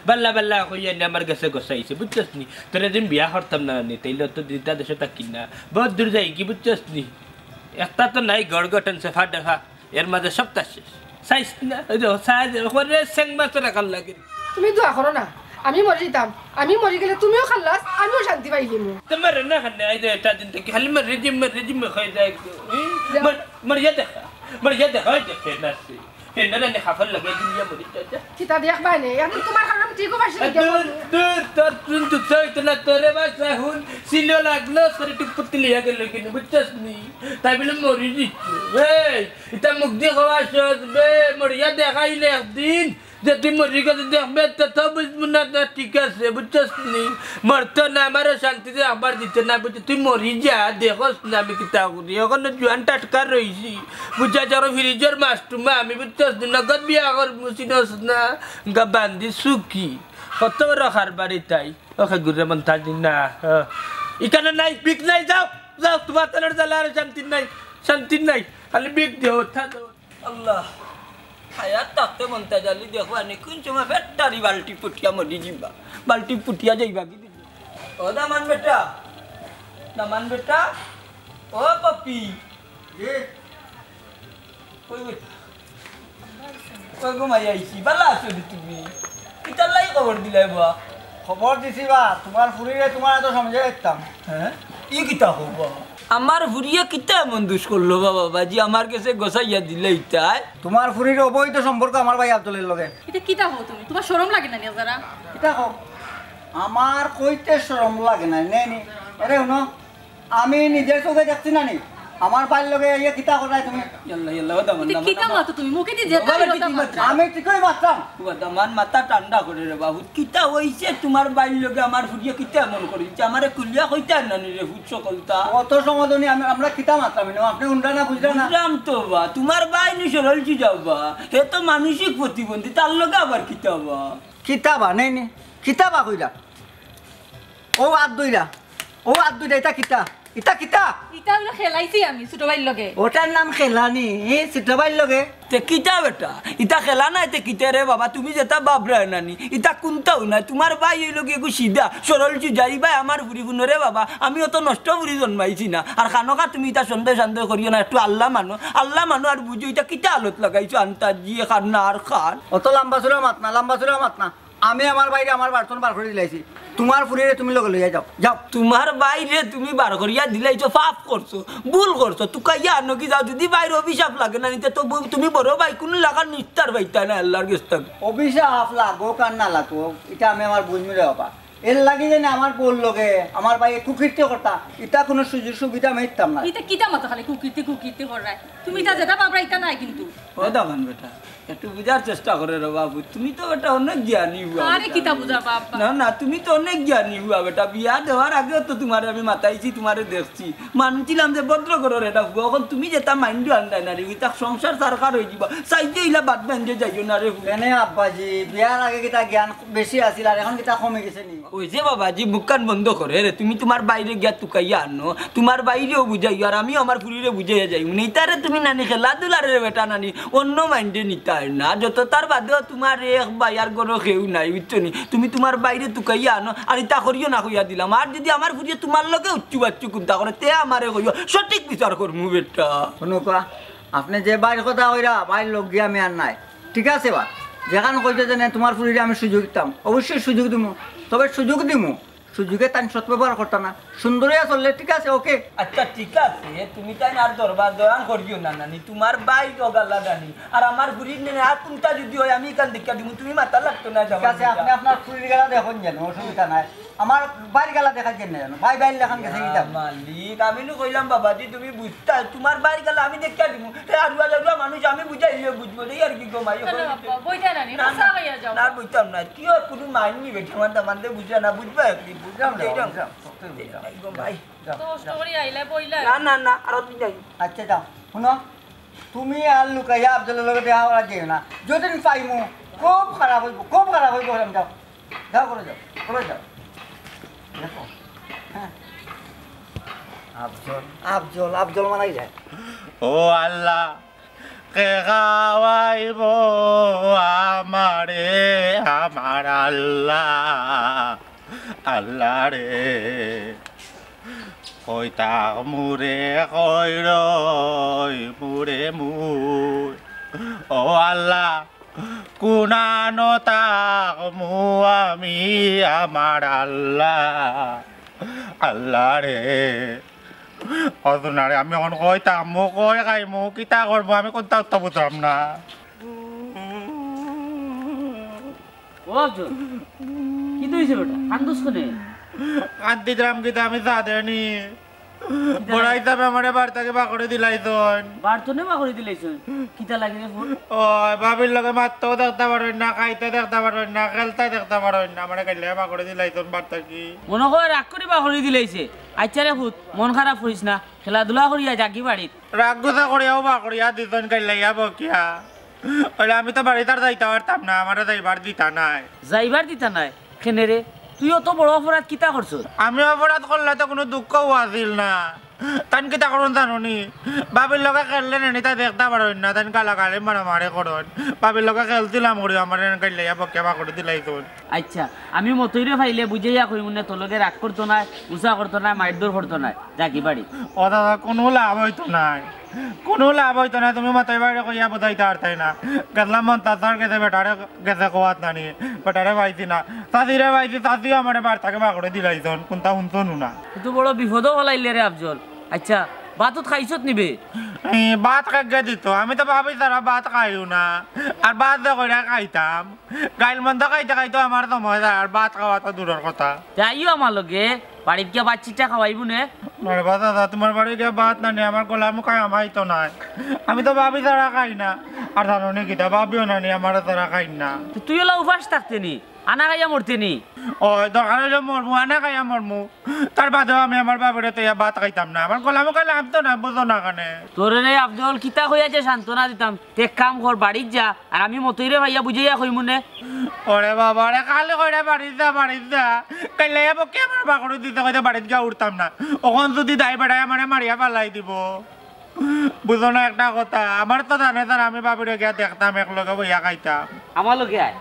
বাল্লা, বাল্লা কইয়া নি আমার গেছে গছাইছে, বুঝছস নি? তোরে যেন বিয়া করতাম না নি, তাইলে তো দিতা দেশে থাকি না। বহুত দূর যাইগি, বুঝছস নি? একটা তো নাই ঘর গঠন, সেফা ডেফা, এর মাঝে সবতা শেষ। চাইস না, ওই যে, চাই যে, ওরে সেং মাছ রাখার লাগে। তুমি দোয়া করো না, আমি মরি যাইতাম, আমি মরি গেলে তুমিও খাল্লাস, আমিও শান্তি পাইলিমু। তোমার না খানে, এই যে, এটা দিন থেকে খালি মর রেজিম, মর রেজিম হয়ে যায়। হুম? যাও। মর, মরিয়া দেখা, মরিয়া দেখা, ওই দেখে নাচে। পেন্ডালে নে খাফর লাগে, দুনিয়া মরি যায়, যা। কিতা দেখবায় নে, এখন তোমার কারণে আমি ঠিকও পারছি না। দূর, দূর, তোর কিন্তু চাইতো না, তোরে বাসা হুন, সিলো লাগলো, তোর একটু পুতুলি হয়ে গেল কিন্তু, বুঝছস নি? তাই বলে মরি দিচ্ছে। এই, এটা মুখ দিয়ে খাওয়া সহজ বে, মরিয়া দেখাইলে একদিন। যে তুই মরি গেলে দেখবে, তো তো বুঝবো না, না, ঠিক আছে, বুঝছস নি? মরতো না, আমারও শান্তিতে আবার দিতে না, বুঝছস? তুই মরি যা, দেখোস না আমি কিতা করি। অখন জুয়ান টাটকা রইছি, বুঝছস? যারো ফ্রিজর মাছ টুমা আমি, বুঝছস নি? নগদ বিয়া করমু, চিনস না, গা বান্দি সুখী। কত বড় কারবারি তাই। ওকে, ঘুরে মন থাকি না। হ্যাঁ। ইখানো নাই, ভিক নাই, যাও, যাও, তুমার তানর জ্বালা আর শান্তি নাই, শান্তি নাই। খালি ভিক দেও, উঠা দেও। আল্লাহ, হায়াত থাকতে মন্তাজ আলী দেখো আনি, কুন সময় ফেট্টারি বালটি পুটিয়া মরি যিবা, বালটি পুটিয়া যাইবা কি দিন? ও দামান বেটা, দামান বেটা, ও পপি। জি। কই বেটা? কই ঘুমাই আইছি? বালা আছো নি তুমি? কিতার লাগি খবর দিলাই বা? খবর দিছি বা, তুমার ফুরিরে তুমার এত সমঝাই দিতাম। হ্যাঁ? ই কিতা কও বা? আমার ফুরিয়ে কিতা এমন দুষ করলো বা বাবাজি, আমার গেছে গছাইয়া দিলে ইতায়? তুমার ফুরির অবৈধ সম্পর্ক আমার ভাই আব্দুলের লগে। ইতা কিতা কও তুমি? তুমার শরম লাগে না নি যারা? কিতা কও? আমার কইতে শরম লাগে না, নে নি। আরে হুনো, আমি নিজর চউখে দেখছি না নি, আমার ভাইর লগে ইয়ে কিতা করায় তুমি? ইয়াল্লা, ইয়াল্লা, ও দামান, ইতা দামান, কিতা দামান। মাতো তুমি? মুখে দি যেতা বাবা, অইলো তা কিতা মাতো। মাতো? আমি ঠিকই মাতরাম। ও দামান, মাথা ঠান্ডা করে রে বাবু। কিতা অইছে তুমার ভাইর লগে আমার ফুরিয়ে কিতা এমন করিলছে? আমারে খুলিয়া কইতা না নি রে, ফুত সকলতা। অত সময় ধরি আমি, আমরা কিতা মাতরাম, ইনো আপনে হুনরা না, বুঝরা না? বুঝরাম তো বা, তুমার ভাই নি সরল সুজা বা, হে তো মানসিক প্রতিবন্ধী, তার লগে আবার কিতা বা? কিতা বা, নে নি, কিতা বা কইরা? ও আত ধইরা, ও আত ধইরা, ইতা কিতা? ইতা কিতা? ইতা অইলো খেলাইছি আমি ছোট ভাইর লগে। ওটার নাম খেলা নি, ছোট ভাইর লগে? তে কিতা বেটা? ইতা খেলা নায় তে কিতা রে বাবা? তুমি যেতা ভাবরায় না নি, ইতা কুন্তাউ নায়। তুমার ভাই অইলো গি এগু সিধা, সরল সুজা, ই ভাই আমার ফুরি হুনো রে বাবা, আমি অত নষ্ট ফুরি জন্মাইছি না। আর খানোখা তুমি ইতা সন্দেহ সন্দেহ করিও না, একটু আল্লাহ মানো, আল্লাহ মানো আর বুঝো ইতা কিতা আলত লাগাইছো, আন্তাজি খান না আর খান। অত লম্বা চুরা মাত না, লম্বা চুরা মাত না। আমি আমার ভাইরে আমার বাড়িত বার করি দিলাইছি। তুমার ফুরিরে তুমি লগে লইয়া যাও, যাও। তুমার ভাইরে তুমি বার করিয়া দিলাইছো, পাপ করছো, ভুল করছো। তুকাইয়া আনো গি যাও, যদি ভাইর অভিশাপ লাগে না নি তে তো ব-, তুমি বড় ভাই কুনু লাখান নিস্তার পাইতায় না আল্লার গেছ থাকি। অভিশাপ লাগউক আর না লাগউক, ইটা আমি আমার বুঝমু রে বাবা। এর লাগি যেন আমার বউর লগে আমার ভাইয়ে কুকীর্তি করতা, ইতা কুনু সুযোগ সুবিধা আমি দিতাম না। ইতা কিতা মাতো খালি কুকীর্তি কুকীর্তি কররায়? তুমি ইতা যেতা ভাবরায় ইতা নায় কিন্তু। ও দামান বেটা, একটু বুঝার চেষ্টা করে রে বাবু, তুমি তো বেটা অনেক জ্ঞানী হুয়া আরে বেটা। কিতা বুঝার বাপ? না, না, তুমি তো অনেক জ্ঞানী হুয়া বেটা, বিয়া দেওয়ার আগেও তো তুমারে আমি মাতাইছি, তুমারে দেখছি, মানছিলাম যে ভদ্র ঘরর এটা হুয়া, অখন তুমি যেতা মাইন্ডো আনরায় না রে, ইতা সংসার ছারখার অই যিবা, চাইতে ইলা বাদ বান্ধে যাইও না রে। কেনে আব্বাজি, বিয়ার আগে কিতা জ্ঞান বেশি আছিল, আর অখন কিতা কমি গেছে নি? ওই যে বাবাজি, মুখখান বন্ধ করে রে, তুমি তুমার ভাইরে গিয়া তুকাইয়া আনো, তুমার ভাইরেও বুঝাইও, আর আমিও আমার ফুরিরে বুঝাইয়া যাইমু। ইতারে তুমি নানি খেলাধুলার রে বেটা নানি, অন্য মাইন্ডে নিতায় না। যত তার বাদেও তুমার এক ভাই আর ঘরো কেউ নাই, বুঝছো নি? তুমি তুমার ভাইরে তুকাইয়া আনো, আর ইতা করিও না কইয়া দিলাম। আর যদি আমার ফুরিয়ে তুমার লগে উচ্চু বাচ্চু কুন্তা করে, তে আমারে কইও, সঠিক বিচার করমু বেটা। হুনো কওয়া, আপনে যে ভাইর কথা কইরা, ভাইর লগে আমি আর নাই। ঠিক আছে বা, যেখান কইছে যে না, তুমার ফুরিরে আমি সুযোগ দিতাম, অবশ্যই সুযোগ দিমু, তবে সুযোগ দিমু, সুযোগে তাইন সৎ ব্যবহার করতা না, সুন্দর অইয়া চললে ঠিক আছে, ওকে। আচ্ছা, ঠিক আছে, তুমি তাইন আর দরবার দরান করিও না নানি, তুমার ভাই তো গাল্লা জানি, আর আমার ফুরির নে আর কুন্তা যদি অয় আমি ইখান দেখিয়া দিমু, তুমি মাথা লাগতো না। ঠিক আছে, আপনে আপনার ফুরির গালা দেখইন যেন, অসুবিধা নাই, আমার ভাইর গালা দেখাইন যেন, ভাই ভাইর লাখান গেছে ইতা। মালিক, আমি নু কইলাম বাবাজি, তুমি বুঝতায়, তুমার ভাইর গালা আমি দেখিয়া দিমু, হে আরুয়া জারুয়া মানুষ, আমি বুঝাইলে বুঝবো, এই আর কি গো মাই, কেন বাবা, বইতা না নি, না, না, চা খাইয়া যাও। না, বইতাম না, কিওর কুনু মাইন্ড নি বেটা, আমার দামান্দে বুঝরা না, বুঝবা আর কি, বুঝলাম না, বুঝলাম, সত্যি বুঝলাম। এই গো মাই। যাও, কষ্ট যাও। করি আইলা, বইলা। না, না, না, আর তুমি যাই। আচ্ছা, যাও, হুনো, তুমি আর লুকাইয়া আফজলর লগে দেখা করা যাইও না, যতদিন পাইমু, খুব খারাপ অইবো, খুব খারাপ অইবো, যাও, যাও, করে যাও, করে যাও। দেখো, হ্যাঁ। আফজল, আফজল, আফজল মারাই যায়। ও আল্লাহ, কে খাওয়াইবো আমারে, আমার আল্লাহ, আল্লাহ রে। কই থাকমু রে, কই রইমু রে মুই। ও আল্লাহ, কুনানো থাকমু আমি, আমার আল্লাহ, আল্লাহ রে। অত না রে, আমি অখন কই থাকমু, কই খাইমু, কিতা করমু, আমি কুন্তা তো বুঝলাম না। ও আফজল, কিতা অইছে বেটা? কান্দস কেনে? কান্দিতাম কিতা, আমি চা দেয়নি। বড় হিসাবে আমারে বার থাকি বার করি দিলাইছইন। বার তো নে বার করি দিলাইছইন। কিতা লাগে রে ফুত? ওই ভাবির লগে মাততেও দেখতা পারইন না, খাইতে দেখতা পারইন না, খেলতে দেখতা পারইন না, আমারে কাইল্লাইয়া বার করি দিলাইছইন বার থাকি। মনো কয় রাগ করি বার করি দিলাইছে। আইচ্ছা রে ফুত, মন খারাপ করিস না, খেলাধুলা করিয়া যাগি বাড়িত। রাগ গুছা করিয়াও বার করিয়া দিছইন কাইল্লাইয়া বকিয়া। অইলে আমি তো বাড়িত আর যাইতা পারতাম না, আমারে যাইবার দিতা নায়। যাইবার দিতা নায়? কেনে রে? তুই অত বড় অপরাধ কিতা করছস? আমি অপরাধ করলে তো কুনু দুঃখও আছিল না। তাইন কিতা করইন জানো নি? ভাবির লগে খেললে নি, তাই দেখতা পারইন না, তাইন গালাগালি মারামারি করইন। ভাবির লগে খেলছিলাম করি, আমারে কাইল্লাইয়া বকিয়া বার করি দিলাইছইন। আইচ্ছা, আমি মতইরে পাইলে বুঝাইয়া কইমুনে, তোর লগে রাগ করতো নায়, গুছা করতো নায়, মাইরধর করতো নায়, যাগি বাড়িত। ও দাদা, কুনু লাভ অইতো নায়, কুনু লাভ অইতো নায়। তুমি মতই ভাইরে কইয়া বুঝাইতা পারতায় না। গেছলাম মন্তাজ চাচার গেছে, বেটারে গেছে কওয়াত নানি, বেটারে পাইছি না। চাচিরে পাইছি, চাচিও আমারে বার থাকি বার করি দিলাইছইন, কুনতা হুনছইন না। ই তো বড় বিপদো ফালাইলে রে আফজল। আইচ্ছা, ভাত উত খাইছত নি বে? ই, ভাত কাকে দিত? আমি তো ভাবি ছাড়া ভাত খাইও না। আর ভাত যে কইরা খাইতাম, গাইল মন্দ খাইতে খাইতে আমার সময় যায়, আর ভাত খাওয়া তো দূরর কথা। তে আইও আমার লগে, বাড়িত গিয়া ভাত ছিটা খাওয়াইবো নে। না রে বা দাদা, তুমার বাড়ি গিয়া ভাত না নি, আমার গলা মুখায় হামাইতো নায়। আমি তো ভাবি ছাড়া খাই না। আর জানো নি কিতা, ভাবিও না নি, আমার ছাড়া খাই না। তে তুই অলা উপাস থাকতে নি, আনা খাইয়া মরতে নি? ওই, দরকার অইলে মরমু, আনা খাইয়া মরমু। তার বাদেও আমি আমার ভাবিরে থইয়া ভাত খাইতাম না। আমার গলা মুখায় লাগতো না, বুঝো না কেনে। তোরে রে আফজল, কিতা কইয়া যে সান্ত্বনা দিতাম। তে এক কাম কর, বাড়িত যা, আর আমি মতইরে পাইয়া বুঝাইয়া কইমুনে। ওরে বাবা রে, খালি কইরা বাড়িত যা, বাড়িত যা। কাইল্লাইয়া বকিয়া আমারে বার করি দিতে কইতে বাড়িত গিয়া উঠতাম না। অখন যুদি দায় বেটায় আমারে মারিয়া ফালাই দিবো। বুঝো না একটা কথা, আমার তো জানে স্যার, আমি ভাবিরে গিয়া দেখতাম, একলগে বইয়া খাইতাম। আমার লগে আয়,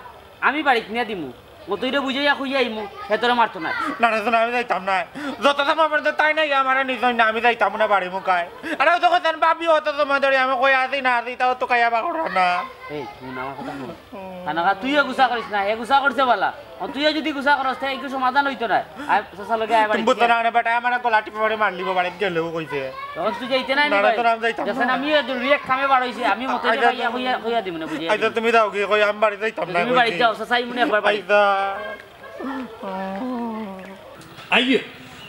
আমি বাড়িত নিয়া দিমু। মতইরে বুঝাইয়া কইয়া আইমু, হে তোরে মারতো নায়। না রে সোনা, আমি যাইতাম নায়। যত সময় পর্যন্ত তাইন আইয়া আমারে নিছইন না, আমি যাইতাম না বাড়ি মুখায়। আরে ও তো কইতাম, ভাবি অত সময় ধরি আমি কই আছি না আছি, তাও তো খাইয়া বার করো না। এই, হুন আমার কথা হুন। কানাকা তুইও গুছা করিস না, হে গুছা করছে বালা। ও তুইও যুদি গুছা করস, তে একটু সমাধান অইতো নায়। আয়, চাচার লগে আয় বাড়িত। তুমি বুঝছো না, মানে বেটায় আমারে গলা টিপা মারি মারলিবো, বাড়িত গেলেও কইছে। তখন তুই যাইতে নায় নি না রে, বাড়িত? তোরা আমি যাইতাম না। আমি জরুরি এক কামে বার অইছি, আমি মতইরে আইচ্ছা, কইয়া, কইয়া দিমু না, বুঝাইয়া আইচ্ছা, দিমু। তুমি যাও গি, কই আমি বাড়িত যাইতাম না, আইচ্ছা। আইও,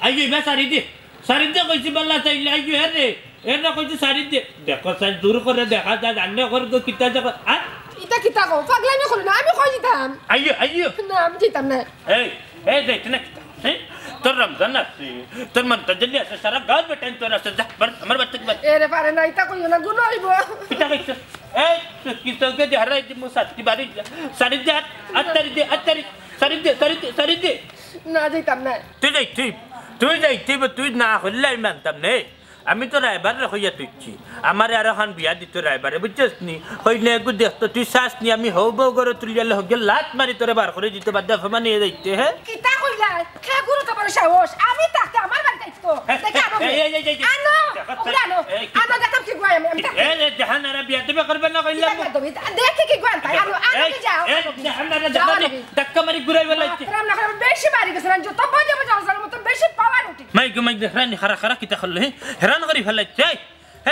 আইও, ইবা সারি দে। সারি দে কইছি বালা চাইলে, আইও, হে রে। এর না কইছি সারি দে। দেখো, সারি দূর করে দেখা যায়, জানলে করে তো কিতা দেখো। আর ইতা কিতা কও? পাগলামি করো না, আমি কই দিতাম। আইও, আইও। না, আমি দিতাম না। এই, এই, যাইতে না কিতা? হ্যাঁ? তোর রমজান আছে, তোর মন্তাজ আলী আছে, সারা গাঁওর বেটাইন তোর আছে, যা, বার, আমার বাড়ি থাকি বার। এরে পারে না, ইতা কইও না, গুনা অইবো। কিতা কইছো? এই, তুই কি চউখে দি হারাই দিমু, সারি বাড়ি যা। সারি দে, আত, আত তারি দে, আত তারি, সারি দে, সারি দে, সারি দে। না, যাইতাম না। তুই যাইতে, তুই যাইতে, তুই না করলে আমি মানতাম নে। আমি তো রায়বাররে কইয়া থইছি, আমারে আরোখান বিয়া দিতো রায়বারে, বুঝছস নি? কইলে এগু দেখতো, তুই চাস নি, আমি হউ বউ ঘরো তুলিয়া লগে লাত মারি তোরে বার করি দিতো, বাদ দে, অপমান অইয়া যাইতে, হে? কিতা কইলা? কে গুরু তো বড় সাহস, আমি থাকতে আমার বাড়িত আইতো। হে, দেখে আনো। এই, এই, এই, এই, এই। আনো, দেখো, ওগুলো আনো। এই, কি আনো, দেখো কি গুয়াই আমি, আমি থাকতে। এই, এই, জাহানারা বিয়া দিবে করবে না কইলাম। কিতা করবে? দেখি কি গুয়ান তাই, আনো, আনো, এই, কি যাও। এই, জাহানারা যাও, জাহানি, আনো। ধাক্কা মারি ঘুরাই বেলাইছে। মাতরাম না করে বেশি বাড়ি গেছে না, যত বাজে বাজে হসার মতো বেশি পাওয়ার উঠি। মাই গো মাই, দেখরানি, খারা, খারা, কিতা করলে, হে? হেরান করি ফেলাইছে, এই,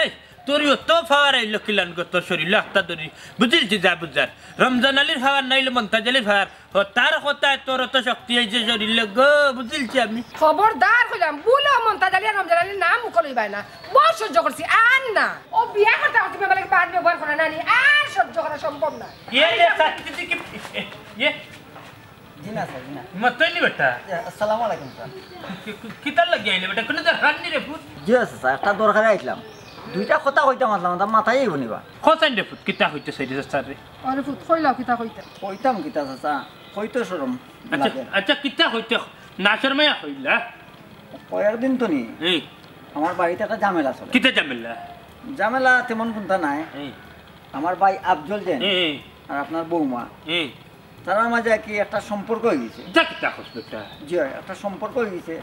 এই, তোর অত পাওয়ার আইলো কিলান গো, তোর শরীলো আত্তা ধরি, বুঝিলছি যা বুঝার। রমজান আলীর পাওয়ার নাইলে মন্তাজ আলীর পাওয়ার, ও তার কথায় তোর অত শক্তি আইছে শরীলো গো, বুঝিলছি আমি। খবরদার কইলাম, ভুলেও মন্তাজ আলী আর রমজান আলীর নাম মুখো লইবায় না। বউত সহ্য করছি, আর না। ও বিয়া করতে করতে তুমি আমার বাদ ব্যবহার করে না নি, আর সহ্য করা সম্ভব না। এ রে, সাথী কি, এ, এ, জি না, স্যার, জি না। মতই নি বেটা। এ, আসসালামু আলাইকুম, স্যার। কি, কি, কিতার লাগি আইলে বেটা? কুনু দরকার নি রে পুত? জি আছে, স্যার, একটা দরকারে আইলাম। দুইটা কথা কইতাম আসলাম, তা মাথায় আইবো নি বা? কইছাইন রে পুত, কিতা কইতে চাইরে স্যার রে? আরে পুত, কইলাও কিতা কইতা? কইতাম কিতা, চাচা? কইতে শরম আচ্ছা, লাগে। আচ্ছা, কিতা কইতে? না শরমাইয়া কইলা? কয়েকদিন তো নি। এই। আমার বাড়িত একটা ঝামেলা চলে। কিতা ঝামেলা? ঝামেলা তেমন কুনতা নাই। এই। আমার ভাই আফজল যেন এই, এই। আর আপনার বৌমা। এই। তারার মাঝে আর কি একটা সম্পর্ক অই গেছে। যা কিতা কস বেটা? জি অয়, একটা সম্পর্ক অই গেছে।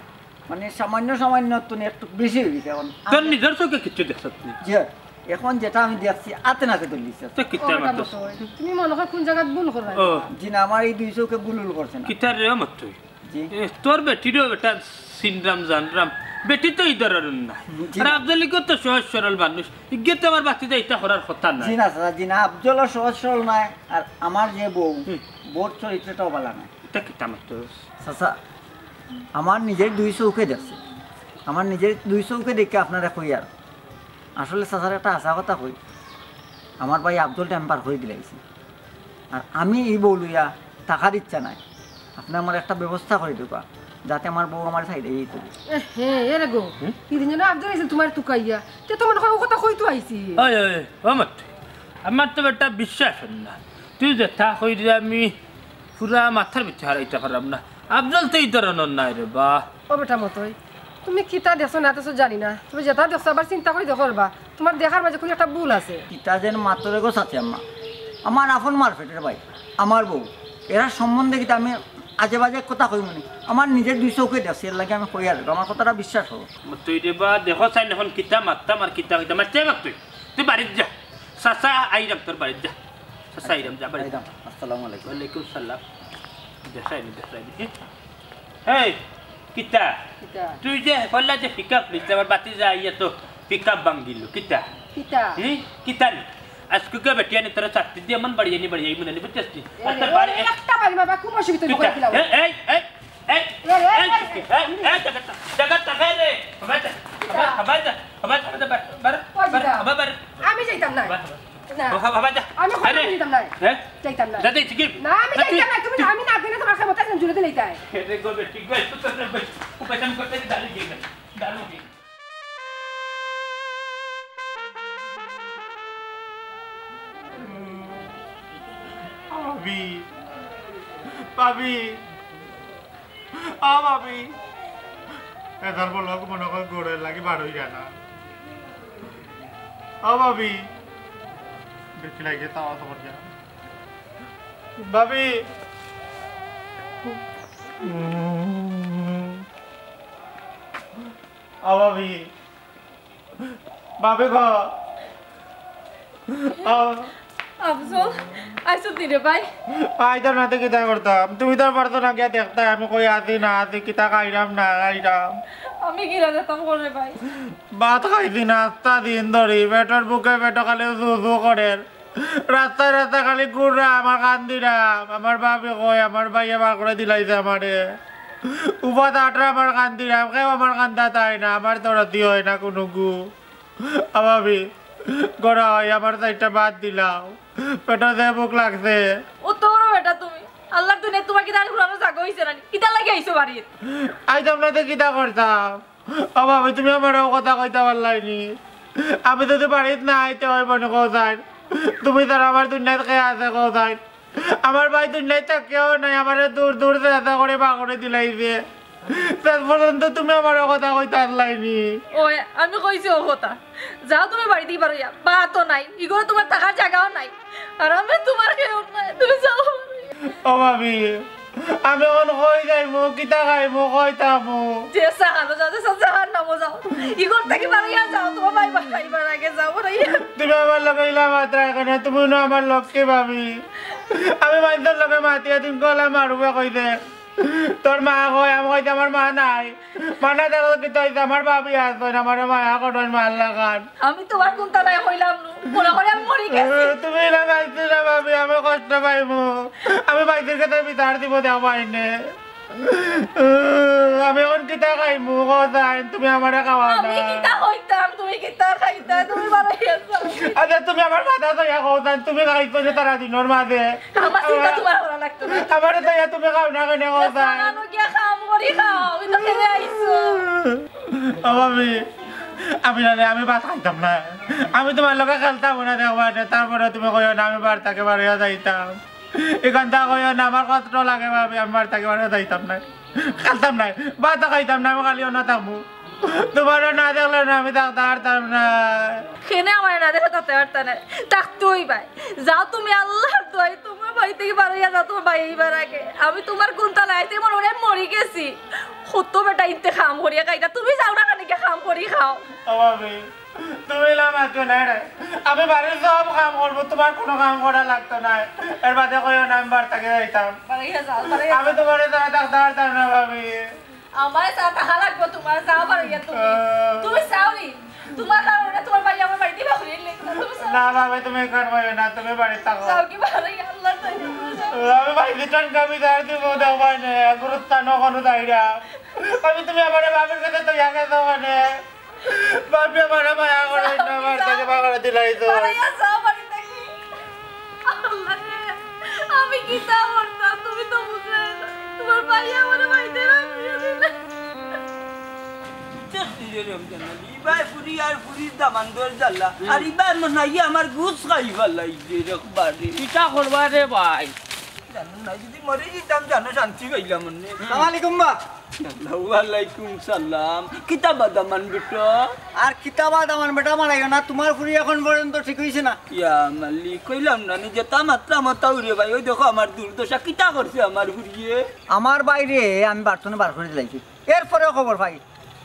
মানে সামান্য সামান্য তো একটু বেশি অই গেছে এখন। তোর নিজর চউখে কিচ্ছু দেখছস নি? জি অয়, এখন যেটা আমি দেখছি আতে নাতে ধরলিছে। তো কিতা ও বেটা মাতস? মতই, তুমি মনে হয় কোন জাগাত ভুল করো। ও। জি না, আমার এই দুই চউখে ভুল ভুল করছে না। কিতা রে ও মতই? জি। এ, তোর বেটিরও বেটা চিনরাম জানরাম। বেটি তো ই ধরনর না। জি আর না। আফজল ইগু তো সহজ সরল মানুষ। ইগে তো আমার বাতিজা ইতা করার কথা নায়। জি না চাচা, জি না, আফজলও সহজ সরল নায়। আর আমার যে বউ, হুম। বউর চরিত্রটাও ভালা নায়। ইতা কিতা মাতস? চাচা, আমার নিজর দুই চউখে দেখছি। আমার নিজের দুই চউখে দেখিয়া আপনারে কইয়ার, আসলে চাচারে একটা হাছা কথা কই, আমার ভাই আফজল টেম্পার করি দিলাইছে। আর আমি ই বউ লইয়া থাকার ইচ্ছা নাই। আপনে আমার একটা ব্যবস্থা করি দেউক্কা, যাতে আমার বউ আমারে ছাড়ি যাইতো। এ হে, এ রে গো, হুম? ইদিন যেন আফজল আইছিল তুমারে তুকাইয়া, তে তো মনে কয় অউ কথা কইতো আইছিল। ওই, ওই, ও মতই, আমার তো বেটা বিশ্বাস অর না। তুই যেতা কইরে আমি পুরা মাথার ভিতরে হারাইতাম পারলাম না। আফজল তো ই ধরনর নায় রে বা। ও বেটা মতই, তুমি কিতা দেখছো না দেখছো জানি না, তুমি যেতা দেখছো আবার চিন্তা করি দেখো রে বা, তুমার দেখার মাঝে কুনু একটা ভুল আছে। কিতা যেন মাতরে গো চাচি আম্মা, আমার আপন মার পেটর ভাই, আমার বউ, এরার সম্বন্ধে কিতা আমি আজে বাজে কথা কইমুনি? আমার নিজের দুই চউখে দেখছি, এরলাগি আমি কইয়ার, আমার কথাটা বিশ্বাস করো। তুই রে বা দেখো চাইন অখন কিতা মাততাম আর কিতা কইতাম, মাততে পারত তুই, তুই বাড়িত যা। চাচা আইরাম তোর বাড়িত যা। চাচা আইরাম, যা বাড়িত। আইরাম। আসসালামু আলাইকুম। ওয়ালাইকুম সালাম। দেখাইনি, দেখাইনি। এই, কিতা? কিতা? তুই যে কইলা যে পিক আপ নিতে, আমার বাতি যা আইয়া তো পিক আপ ভাঙ্গিল। কিতা? কিতা? হুম? কিতা নি? আজকে কে বেটি আনি তোরা চাকরি দিয়ে এমন বাড়ি আনি বাড়ি আইমু না নি, বুঝছস নি? এ আর রে, তোর বাড়ি ওই একটা বাড়ি বাবা, খুব অসুবিধা কিতা? করে দিলাম। এই, এই, এই, এই, এ রে, এই, এ রে, এই, এই, জায়গা, জায়গা, জায়গা রে। বাবা যা, বাবা যা, বাবা যা, বাবা যা, বাবা যা, বাবা যা, বাবা যা, কই বাবা যা? বাবা যা, বাবা যা। আমি যাইতাম না। বাবা যা। না। বাবা, বাবা যা। আমি কোথাও আরে। যাইতাম না। হ্যাঁ? যাইতাম না। দাদা, এই টিকিট। না, আমি না, তুই যাইতাম না। তুমি, তুই আমি না দিলে তোমার ক্ষমতা আছে, জুড়ে দিলে তাই। এ রে গো, বেটি, গো, একটু তো না, বেটি, উপায় আমি করতে কি দাঁড়িয়ে গেলে? দাঁড়িয়ে গেলে। ভাবি, ভাবি, ও ভাবি, এটার বলো মনে হয় গোড়ের লাগি বার হইরা না। ও ভাবি, বেশি লাগে তাও তোমার যা। ভাবি, ও ভাবি, ভাবি গো। আ- আফজল, আইছত নি রে ভাই? আইতাম না তে কিতা করতাম? তুমি তো আর পারতো না গিয়া দেখতায় আমি কই আছি না আছি, কিতা খাইরাম না খাইরাম। আমি কিলা যেতাম করে ভাই? ভাত খাইছি না আস্তা দিন ধরি, পেটর ভুকে পেটো খালি জু জু করের। রাস্তায় রাস্তায় খালি ঘুররাম আর কান্দিরাম। আমার ভাবি কই, আমার ভাইয়ে বার করে দিলাইছে আমারে। উবাত আটরাম আর কান্দিরাম, কেউ আমার কান্দাত আয় না, আমার দরদি হয় না কুনুগু। ও ভাবি, গড়া হয়, আমার চাইরটা ভাত দিলাও, পেটো যে ভুক লাগছে। ও তোরও বেটা তুমি, আল্লাহর দুনিয়াত তোমার কিতা ঘুরানো জাগা হইছে না নি? কিতা লাগি আইছো বাড়িত? আইতাম না তে কিতা করতাম? ও ভাবি, তুমি আমারে অউ কথা কইতা পারলায় নি? আমি যদি বাড়িত না আইতে হয় মনে কও চাইন, তুমি তার আমার দুনিয়াত কে আছে কও চাইন? আমার ভাই দুনিয়াত কেউ নাই, আমারে দূর দূর চেষ্টা করে বার করে দিলাইছে। শেষ পর্যন্ত তুমি আমারে কথা কইতা পারলায় নি? ওই, আমি কইছি অউ কথা। যাও তুমি বাড়ি থাকি বারইয়া, ভাতও নাই, ইগরে তোমার থাকার জাগাও নাই। আর আমি তোমার কেউ নাই, তুমি যাও। ও ভাবি, আমি অখন কই যাইমু, কিতা খাইমু, কই থাকমু? যে জাহানো যাও, যে জাহান্নামো যাও। ইগর থাকি বারইয়া যাও, তোমার ভাই বারইবার আগে যাও, বারইয়া। তুমি আমার লগে ইলা মাতরায় কেনে, তুমি নু আমার লক্ষ্মী ভাবি। আমি মানষর লগে মাতিয়া তুমি গলা মারুবা কইতে। তোর মা কই, আমি কইতে আমার মা নাই। মা না থাকলে কিতা অইছে, আমার ভাবি আছইন, আমারে মায়া করইন, মার লাখান। আমি তোমার কুন্তা নাই কইলাম নু, মনে করি আমি মরি গেছি। তুমি না বাঁচতে না ভাবি, আমি কষ্ট পাইমু। আমি বাইজির কাছে বিচার দিমু, দেও পাইনে। আমি অখন কিতা খাইমু, কও চাইন, তুমি আমারে খাওয়াও না। আমি কিতা কইতাম, তুমি কিতা খাইতা, তুমি বানাইয়া খাও। আচ্ছা, তুমি আমার মাথা ধইয়া কও চাইন, তুমি খাইছো যে তারা দিনর মাঝে। আমার চিন্তা তোমার করা লাগতো না। আমারে তো ইয়া তুমি খাও না কেনে কও চাইন? জানো গিয়া কাম করি খাও, আমি তো খেলে আইছো। ও ভাবি, আমি না রে, আমি ভাত খাইতাম না। আমি তোমার লগে খেলতাম না, দেখবা নে, তারপরে তুমি কইও না, আমি বাড়ি থাকি বারইয়া যাইতাম। ইখানতা কইও না, আমার কষ্ট লাগে ভাবি, আমি বাড়ি থাকি বারইয়া যাইতাম না। খেলতাম না, ভাতও খাইতাম না, আমি খালি অনো থাকমু। তোমারে না দেখলে না আমি থাকতাম পারতাম না। কেনে আমারে না দেখে থাকতে পারতা না? থাকতে অইবায়। যাও তুমি আল্লাহর দোয়াই, তোমার বাড়ি থাকি বারইয়া যাও, তোমার ভাই আইবার আগে। আমি তোমার কুন্তা নাই, তে মনে অয় মরি গেছি। কত বেটা ইনতে কাম করিয়া খাইতা, তুমি যাও না কেনে গিয়া কাম করি খাও। ও ভাবি, তুমি ইলা মাতিও না রে। আমি বাড়ির সব কাম করমু, তোমার কুনু কাম করা লাগতো নায়। এর বাদে কইও না আমি বাড়ি থাকি যাইতাম। বারইয়া যাও, বারইয়া আমি তোমারে ছাড়া থাকতে পারতাম না ভাবি। আমারে ছাড়া থাকা লাগবো তোমার, যাও বারইয়া তুমি। আহ। তুমি যাও নি, তোমার কারণে তোমার ভাই আমার বাড়িত বারইয়া লেখা, তুমি যাও। না ভাবি, তুমি এখান কইও না, তুমি বাড়িত থাকো। যাও কি বারইয়া, আল্লাহর দোয়াই তুমি যাও। আমি ভাই রিটার্ন কামি যাই দিব, দেও পাইনে, গুরুত্ব না কোনো দায়রা। আমি তুমি আমারে বাপের কাছে তো জায়গা দেওয়া মানে বাপে আমারে মায়া করে না, আমার কাছে বাগারে দিলাই তো। বাড়াইয়া যাও বাড়ি থাকি। আল্লাহ রে, আমি কিতা করতাম, তুমি তো বুঝো না। তোমার ভাই আমারে বাইতে রাখিয়া দিলে। দেখলি রে রমজান আলী, ইবায় ফুরি আর ফুরির দামান্দর জ্বালা। আর ইবায় মনে হয় আমার গুছ খাই ফালাইছে রে একবারে। কিতা করবা রে ভাই? জানো না, যদি মরি যেতাম, জানো শান্তি পাইলাম অনে। সালাম আলাইকুম বা। ওয়ালাইকুম সালাম। কিতা বা দামান বেটা? আর কিতা বা দামান বেটা, মারাইও না, তোমার ফুরি এখন পর্যন্ত ঠিক হইছে না। ইয়া মালিক, কইলাম না নি, যেতা মাতলাম অতাউ রে ভাই, ওই দেখো আমার দুর্দশা, কিতা করছে আমার ফুরিয়ে। আমার বাইরে আমি বাড়ি থনে বার করি দিলাইছি, এরপরেও খবর পাই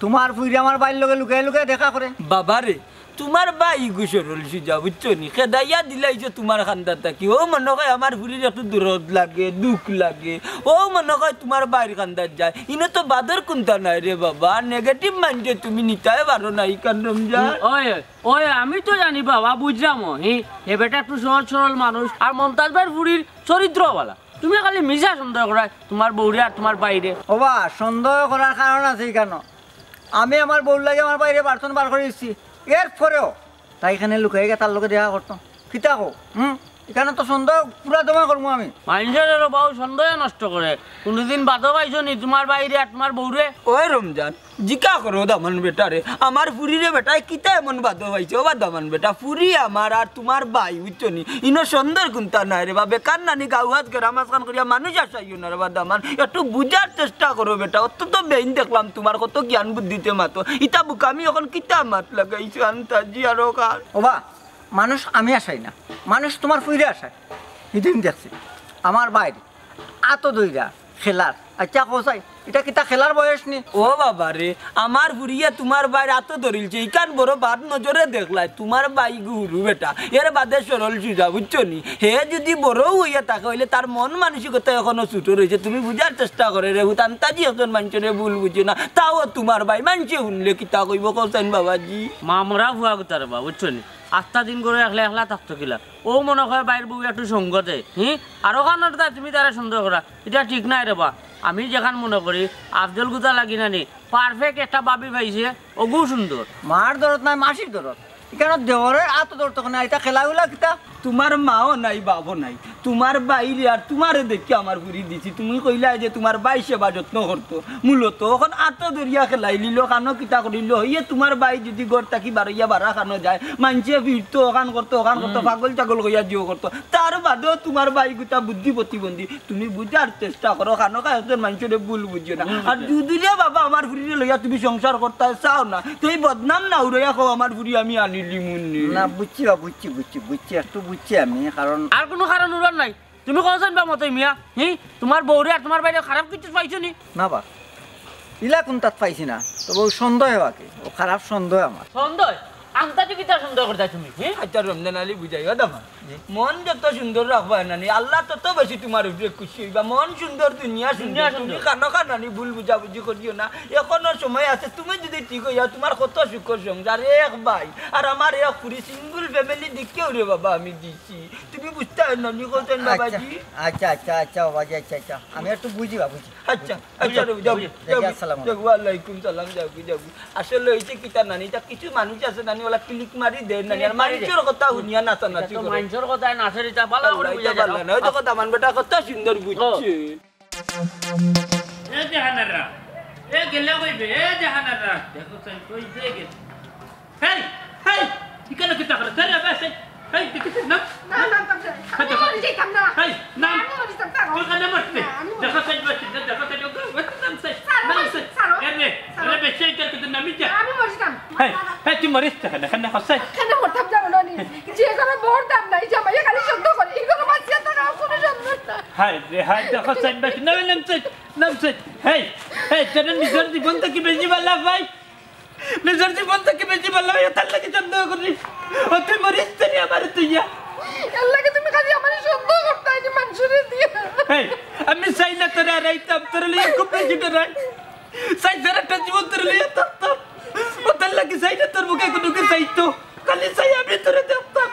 তোমার ফুরি আমার বাইর লগে লুকাই লুকাই দেখা করে। বাবা রে, তোমার বাই ইগু সরল সুজা, বুঝছো নি? খেদাইয়া দিলাইছে তোমার কান্দাত থাকি। ও মনে কয় আমার ফুরির একটু দরদ লাগে, দুখ লাগে। ও মনে কয় তোমার বাইর কান্দাত যায়। ইনো তো বাদর কুন্তা নাই রে বাবা। Negative mind-এ তুমি নিতায় পারো না ইখান রমজান। ওই, ওই, আমি তো জানি বাবা, বুঝলাম। ও, হি, হে বেটা একটু সহজ সরল মানুষ। আর মমতাজ ভাইর ফুরির চরিত্র ভালা। তুমি খালি মিছা সন্দেহ করায় তোমার বউরে আর তোমার বাইরে। ওবা, সন্দেহ করার কারণ আছে ইখানো। আমি আমার বউর লাগি আমার বাইরে বাড়ি থনে বার করি দিছি, এরপরেও তাই ইখানে লুকাই গিয়া তার লগে দেখা করতো। কিতা কও? হুম? ইখানো তো সন্দেহ পুরা দমা করমু আমি। মাইনষে রে বাউ সন্দেহ নষ্ট করে। কোনোদিন বাদো পাইছো নি তোমার বাইরে আর তোমার বউরে? ওই রমজান, জিকা করো দামান বেটারে, আমার ফুরিরে বেটায় কিতা এমন বাদো পাইছে? ওবা দামান বেটা, ফুরি আমার আর তোমার বাই, বুঝছো নি? ইনো সন্দেহর কুন্তা নাই রে বা, বেকার নানি গাউ হাত গেরাম আজকান করিয়া মানুষ আসাইও না রে বা দামান। একটু বুঝার চেষ্টা করো বেটা, অত তো বেইন দেখলাম তোমার, কত জ্ঞান বুদ্ধিতে মাতো। ইতা বুকামি এখন কিতা মাত লাগাইছো আন্তাজি আর ওখান। ওবা, মানুষ আমি আসাই না, মানুষ তোমার ফুরিরে আসায়। হিদিন দেখছি আমার বাইরে আতো ধইরা খেলার। আচ্ছা, কও চাই, ইটা কিতা খেলার বয়স নি? ও বাবা রে, আমার ফুরিয়ে তোমার বাইর আতো ধরিলছে, ইখান বড় বাদ নজরে দেখলায়, তোমার বাই গুরু বেটা, এর বাদে সরল সুজা, বুঝছো নি? হে যদি বড় হইয়া থাকে, অইলে তার মন মানসিকতা এখনো ছোট রইছে, তুমি বুঝার চেষ্টা করো রে, হুত আন্তাজি একজন মাইনষরে ভুল বুঝিও না, তাও তোমার বাই মাইনষে হুনলে কিতা কইবো, কও চাইন বাবাজি? মা মরা ফুয়া গুতার বা, বুঝছো নি? আস্তা দিন করে একলা একলা থাকতো কিলা? ও মনে কয় বাইর বউ একটু সঙ্গ দে, হি? আর ওখান তুমি তারে সন্দেহ করা, ইটা ঠিক নাই রে বা। আমি যেখান মনে করি, আফজল গুতা লাগি না নি, perfect একটা ভাবি পাইছে, ওগু সুন্দর। মার দরদ নাই, মাসির দরদ। ইখানো দেওরের আতো দরদ তখন নাই, ইটা খেলাধুলা কিতা? তোমার মাও নাই, বাপও নাই। তোমার বাইরে আর তোমারে দেখি আমার ফুরি দিছি। তুমি কইলা যে তোমার বাই সেবা যত্ন করতো। মূলত অখন আতো ধরিয়া খেলাইলিলো, কানো কিতা করিলো, ইয়ে তোমার বাই যদি ঘর থাকি বারইয়া বারা কানো যায়, মাইনষে ফিরতো, অখান করতো, অখান করতো, পাগল ছাগল কইয়া জিও করতো। তার বাদেও তোমার বাই গুতা বুদ্ধি প্রতিবন্ধী। তুমি বুঝার চেষ্টা করো, কানো কায় একজন মাইনষরে ভুল বুঝিও না। আর যুদি রে বাবা আমার ফুরিরে লইয়া তুমি সংসার করতায় চাও না, তে এই বদনাম না উড়াইয়া কও আমার ফুরি আমি আনিলিমুনে। না, বুঝছি বা, বুঝছি, বুঝছি, বুঝছি, একটু বুঝছি আমি, কারণ আর কোনো কারণ উড়ার নাই। তুমি কও চাইন বা মতই মিয়া, হি? তোমার বউরে আর তোমার বাইরে খারাপ কিছু পাইছো নি? না বা, ইলা কুন্তাত পাইছি না, তবে ও সন্দেহ আগে, ও খারাপ সন্দেহ আমার। সন্দেহ? আন্তাজি কিতা সন্দেহ করতায় তুমি, হি? আচ্ছা, রমজান আলী বুঝাইও দামান। মন যত সুন্দর রাখবায় নানি, আল্লাহ তত বেশি তোমার উপরে খুশি হইবা। মন সুন্দর, দুনিয়া সুন্দর। দুনিয়া সুন্দর। তুমি কানো কানো নানি ভুল বুঝাবুঝি করিও না, এখনো সময় আছে। তুমি যদি ঠিক হইয়া, তোমার কত সুখর সংসার, এক ভাই আর আমার এক ফুরি, single family দিকেও রে বাবা আমি দিছি। তুমি বুঝতায় নানি, কও চাইন বাবাজি। আচ্ছা, আচ্ছা, আচ্ছা, বাবাজি, আচ্ছা, আচ্ছা। আমি একটু বুঝি বা, বুঝি। আচ্ছা, আচ্ছা, যাও, যাও, যাও, আসসালামু আলাইকুম। ওয়ালাইকুম সালাম, যাও, যাও। আসলে হইছে কিতা নানি, ইতা কিছু মানুষ আছে নানি, ওলা click মারি দেয় নানি, আর মাইনষর কথা হুনিয়া নাচানাচি করে। মাইনষর কথা নাচের, ইতা ভালা করে বুঝা যায় না। ওই দেখো দামান বেটা কত সুন্দর বুঝছে। এ জাহানারা, এ গেলে কইবে, এ জাহানারা, দেখো চাইন কই যে গেল। হেই, হেই, ইখানো কিতা করে? হেই, আবে, হেই, হেই, দেখি, না, না, না, না, না, আমি মরে যাইতাম না। হেই, না। আমি মরে যাইতাম, ছাড়ো। তুই কেন মরতে? না, আমি মরে দেখো, যাইতাম। সাইড বসে, দেখো, সাইড, ওকে, ওকে, নাম সাইড, ছাড়ো, নাম সাইড। ছাড়ো, এ রে, ছাড়ো। এরে, বেশি এটা কিন্তু নামি যা। আমি মরে যাইতাম। হেই, না, না, না। হেই, তুই মরিস তো কেন? কেন হসাই? কেন মরতাম জানো না নি? যে ঘরো বউর দাম নাই, জামাইয়ে খালি সন্দেহ করে, এই ঘরো বাঁচিয়া থাকা কোনো সম্ভব না। হায় রে, হায়, দেখো, সাইড বসে, নাম, নাম সাইড, নাম সাইড। হেই, হেই, তোর নিজের জীবন থাকি বেশি ভালা ভাই। নিজের জীবন থাকি বেশি ভালা অয়, তার লাগি সন্দেহ করি। ও তুই মরিস তো রে আমার তুইয়া। এর লাগি তুমি খালি আমারে সন্দেহ করতায় নি মাইনষরে দিয়া। হেই, আমি চাই না তোরে হারাইতাম, তোরে লইয়া খুব বেশি ডরাই। চাই সারাটা জীবন তোরে লইয়া থাকতাম। ও তার লাগি চাই না তোর মুখে কোনো কিছু চাইতো। খালি চাই আমি তোরে দেখতাম।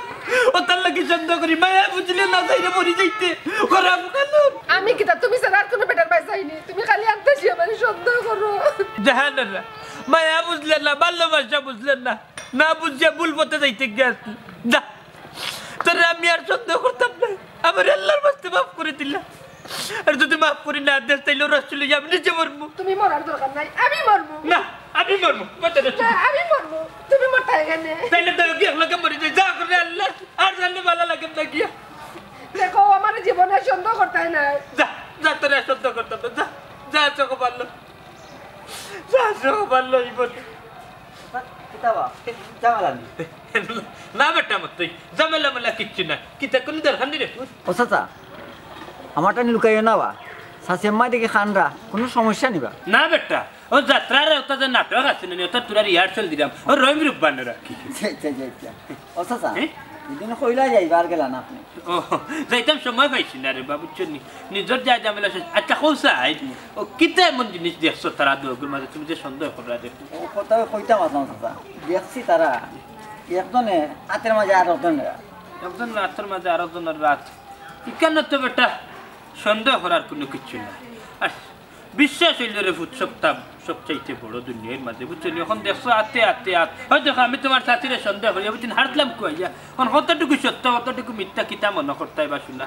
ও তার লাগি সন্দেহ করি, মায়া বুঝলে না চাইরে মরি যাইতে। খারাপ কালো। আমি কিতা তুমি ছাড়া আর কোনো বেটার বায় চাইনি? তুমি খালি আন্তাজি আমারে সন্দেহ করো। জাহানারা, মায়া বুঝলে না, ভালোবাসা বুঝলে না, না বুঝিয়া ভুল পথে যাইতে গিয়া। যা, তোরে আমি আর সন্দেহ করতাম না। আমার আল্লাহর ওয়াস্তে মাফ করি দিলা। আর যদি মাফ করি না দেস, তাইলে রসুল আমি নিজে মরমু। তুমি মরার দরকার নাই, আমি মরমু। না, আমি মরমু। বাঁচা রসুল। না, আমি মরমু। তুমি মরতা কেনে? তাইলে তো কি একলগে মরি যাই। যা করে আল্লাহ, আর জানলে ভালো লাগে না গিয়া। দেখো, আমার জীবনে সন্দেহ করতায় না। যা, যা, তোরে আর সন্দেহ করতাম না। যা, যা, চোখ পারলো। যা, যা, ভালো হইব। কিতা বা? ঝামেলা নি? না বেটা, আমার তুই ঝামেলা মেলা কিচ্ছু না। কিতা কোনো দরকার নেই রে। ও চাচা, আমারটা নি লুকাইও না বা। চাচি আম্মা দেখি খানরা, কোনো সমস্যা নি বা? না বেটা, ও যাত্রার ওটা যে নাটক আছে না, ওটা তোরা rehearsal দিলাম। ও রহিম রূপবান রাখি। আচ্ছা, আচ্ছা, আচ্ছা, আচ্ছা। ও চাচা, হ্যাঁ? এদিন কইলা যাইবা আর গেলা না আপনি? ও, যাইতাম সময় পাইছি না রে বাবু, বুঝছো নি? নিজর যা ঝামেলা শেষ। আচ্ছা, কও চাই, ও কিতা এমন জিনিস দেখছো তারা দুগুর মাঝে তুমি যে সন্দেহ কররা যে? ও কথা কইতাম আসলাম চাচা। দেখছি তারা একজনে আতের মাঝে আর একজনের। একজন আতের মাঝে আর একজনের আত। ইখানো তো বেটা সন্দেহ করার কোনো কিছু নাই। আর বিশ্বাস অইলো রে পুত, সবটা সবচাইতে বড় দুনিয়ার মাঝে, বুঝছো নি? এখন দেখছো আতে আতে আত। ওই দেখো, আমি তুমার চাচিরে সন্দেহ করি, বুঝছো নি? হারতলাম কুয়াইয়া। এখন কতটুকু সত্য, কতটুকু মিথ্যা, কিতা মনো করতায় বা শুনা।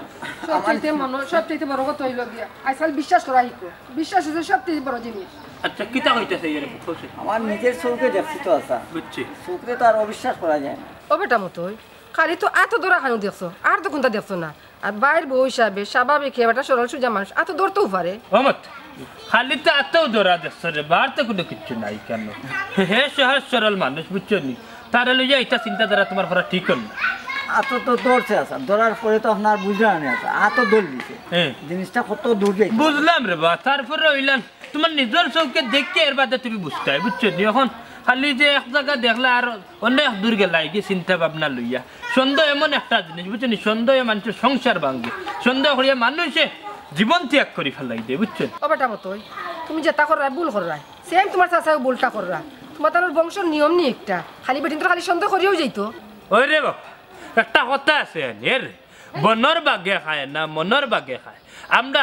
সবচাইতে মনো, সবচাইতে বড় কথা অইলো গিয়া, আজকাল বিশ্বাস করা শিখো। বিশ্বাস অইছে সবচাইতে বড় জিনিস। আচ্ছা, কিতা কইতাছে এর পুত? আমার নিজের চউখে দেখছি তো, আচ্ছা। বুঝছি। চউখরে তো আর অবিশ্বাস করা যায় না। ও বেটা মতই, খালি তো আতো ধরা খানো দেখছো, আর তো কুনতা দেখছো না। আর ভাইর বউ হিসাবে স্বাভাবিক, হে বেটা সরল সুজা মানুষ, আতো ধরতেও পারে। ও মত, খালি তো আতো ধরা দেখছো রে, বার তো কোনো কিচ্ছু নাই কেন? হে সহজ সরল মানুষ, বুঝছো নি? তারে লইয়া ইটা চিন্তাধারা তুমার করা ঠিক না। আতো তো ধরছে, আচ্ছা, ধরার পরে তো আপনার বুঝলেন না, আচ্ছা, আতো ধর দিছে। হ্যাঁ। জিনিসটা কত দূর যাইতে পারে। বুঝলাম রে বা, তারপরে অইলাম তুমার নিজর চউখে দেখিয়া এর বাদে তুমি বুঝতায়, বুঝছো নি? এখন খালি যে এক জাগা দেখলা আর অনেক দূর গেলায় গি চিন্তা ভাবনা লইয়া। সন্দেহ এমন একটা জিনিস, বুঝছো নি? সন্দেহে মানষর সংসার ভাঙ্গে। সন্দেহ করিয়া মানষে জীবন ত্যাগ করি ফালাই দেয়, বুঝছো নি? ও বেটা মতই, তুমি যেটা কররায় ভুল কররায়, same তুমার চাচাও ভুলটা কররা। তুমার তার বংশর নিয়ম নি একটা, খালি বেটিন্তর খালি সন্দেহ করিয়াউ যাইতো। ওই রে বাবা, একটা কথা আছে এনে রে, বনর বাঘে খায় না, মনর বাঘে খায়। আমরা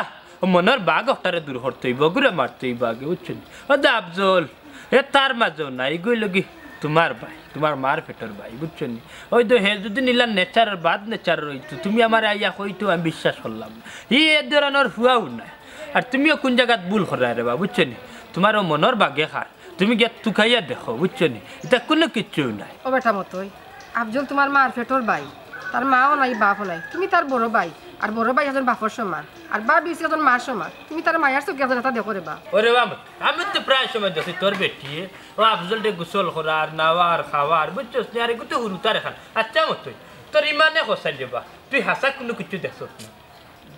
মনর বাঘ অকটারে দূর করতে অইবো, অগুরে মারতে অইবো আগে, বুঝছো নি? ও দে আফজল, এ তার মাঝেও না, ইগু অইলো গি তুমার ভাই, তুমার মার পেটর ভাই, বুঝছো নি? ওই তো হে যদি নিলা nature-র, bad nature-র অইতো, তুমি আমারে আইয়া কইতো, আমি বিশ্বাস করলাম না। হি এ ধরনর ফুয়াও নায়। আর তুমিও কুন জাগাত ভুল কররায় রে বা, বুঝছো নি? তুমার ও মনর বাঘে খার। তুমি গিয়া তুকাইয়া দেখো, বুঝছো নি? ইটা কুনু কিচ্ছু নায়। ও বেটা মতই, আফজল তুমার মার পেটর ভাই, তার মাও নাই, বাপও নাই, তুমি তার বড় ভাই, আর বড় ভাই একজন বাপর সমান, আর ভাবি অইছে একজন মার সমান, তুমি তার মায়ার চউখে একজন এটা দেখো রে বা। ওরে বাবা, আমি তো প্রায় সময় দেখি তোর বেটিয়ে ও আফজলরে গোসল করার, নাওয়ার, খাওয়ার, বুঝছস নি? আর এগু তো হুরুতার এখান। আচ্ছা মতই, তোর ইমানে কছাইল রে বা, তুই হাছা কুনু কিচ্ছু দেখছস না?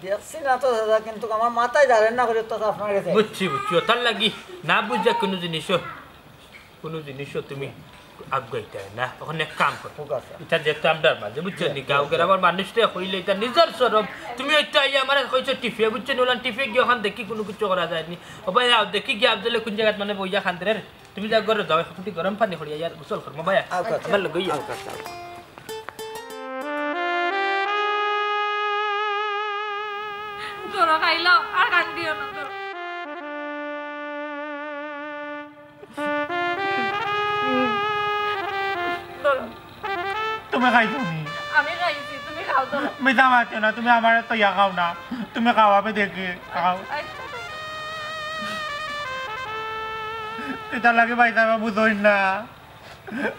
দেখছি না তো দাদা, কিন্তু আমার মাথায় ধরে না করে তো আপনার গেছে। বুঝছি, বুঝছি। ওটার লাগি না বুঝা কুনু জিনিসও, কুনু জিনিসও তুমি আগুয়াইতায় না। অখন এক কাম করো। ঠিক আছে। ইটা যেহেতু আমরার মাঝে, বুঝছো নি? গাঁও গ্রামর মানুষরে কইলে ইটা নিজর শরম। তুমি অইতো আইয়া আমারে কইছো টিফে, বুঝছো নি? ওলান টিফে গিয়া অখান দেখি কুনু কিচ্ছু করা যায়নি। ও ভাই, আও দেখি গিয়া আফজলে কুন জাগাত মানে বইয়া কান্দের। তুমি যাও ঘরো যাও, এক ফুটি গরম পানি করিয়া ইয়ার গোসল করমু, ভাই। আচ্ছা, আচ্ছা। আমার লগে আও। আচ্ছা, আচ্ছা। ধরো, খাইলাও, আর কান্দিও না, ধরো। ধরো। তুমি খাইছো নি? আমি খাইছি, তুমি খাও, ধরো। মিছা মাতিও না, তুমি আমারে তো ইয়া খাও না। তুমি খাও, আমি দেখি, খাও। আচ্ছা। ইতার লাগি ভাইসাবে বুঝইন না।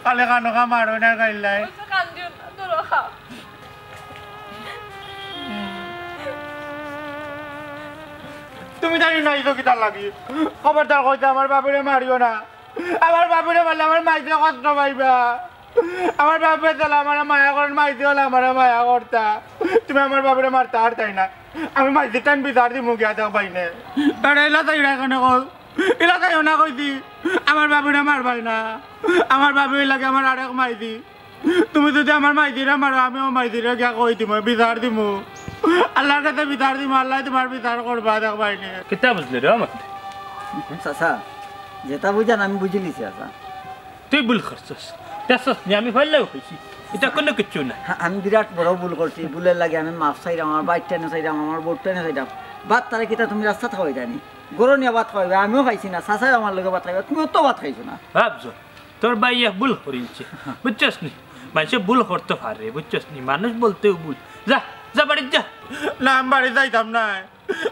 কালে কানো কা মারো না গাইলাই। ওই তো কান্দিও না, ধরো খাও। তুমি জানি না ইতো কিতার লাগি। খবরদার কইতে আমার বাপরে মারিও না। আমার বাপরে মারলে আমার মাইতে কষ্ট পাইবা। আমার বাপরে তাহলে আমার মায়া করেন, মাইতে হলে আমার মায়া করতা। তুমি আমার বাপরে মারতা আর তাই না। আমি মাইতে টান বিচার দিমু গিয়া দেখ বাইনে। বেড়াইলা তাই না কেন কল? ইলা তাই না কইছি। আমার বাপরে মারবাই না। আমার বাপরে লাগে আমার আরেক মাইতি। তুমি যদি আমার মাইতিরে মারো, আমিও মাইতিরে গিয়া কই দিমু, বিচার দিমু। আল্লাহর কাছে বিচার দিমু, আল্লায় তুমার বিচার করবা, দেখবায়নে। কিতা বুঝলে রে আমার? চাচা, যেটা বুঝান আমি বুঝি নিছি, চাচা। তুই ভুল করছস। দেখছস নি, আমি ফাইলেও কইছি। ইটা কুনু কিচ্ছু না। হ্যাঁ, আমি বিরাট বড় ভুল করছি। ভুলের লাগি আমি মাফ চাইরাম, আমার বাইরটানে চাইরাম, আমার বউরটানে চাইরাম। বাদ তারে কিতা তুমি রাস্তাত খাওয়াই যায়নি? গরনিয়া ভাত খাইবে, আমিও খাইছি না, চাচায় আমার লগে ভাত খাইবে, তুমিও তো ভাত খাইছো না। ভাবছো, তোর ভাই এক ভুল করিলছে, বুঝছস নি? মানষে ভুল করতো পারে, বুঝছস নি? মানুষ বলতেও ভুল। যা, যা বাড়িত যা। না, আমি বাড়ি যাইতাম না,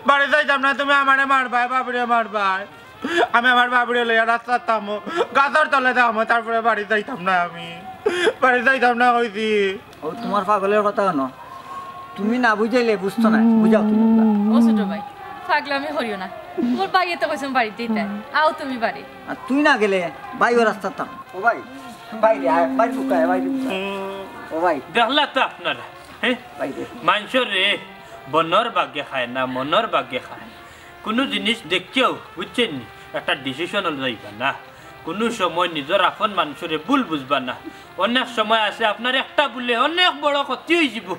বাড়ি যাইতাম না। তুমি আমারে মারবায়, বাবুরে মারবায়। আমি আমার বাবুরে লইয়া রাস্তাত থাকমু, গাছর তলে থাকমু, তারপরে বাড়ি যাইতাম না আমি, বাড়ি যাইতাম না কইছি। ও, তুমার পাগলর কথা হুনো, তুমি না বুঝাইলে বুঝতো না, বুঝাও তুমি। ও ছোট ভাই, পাগলামি করিও না। তুমার ভাইয়ে তো কইছইন বাড়িত যাইতায়, আও তুমি বাড়ি। আর তুই না গেলে ভাইও রাস্তাত থাকবো। ও ভাই, বাইরে আয়, বাইরে ঢুকায়, বাইরে ঢুকায়। ও ভাই। দেখলা তো আপনারা, হ্যাঁ? বাইরে। মানষরে বনর বাগে খায় না, মনর বাগে খায়। কুনু জিনিস দেখিয়াও, বুঝছইন নি, একটা decision-ও লইবা না। কুনু সময় নিজর আপন মানষরে ভুল বুঝবা না। অনেক সময় আছে আপনার একটা ভুলে অনেক বড় ক্ষতি অইযিবো।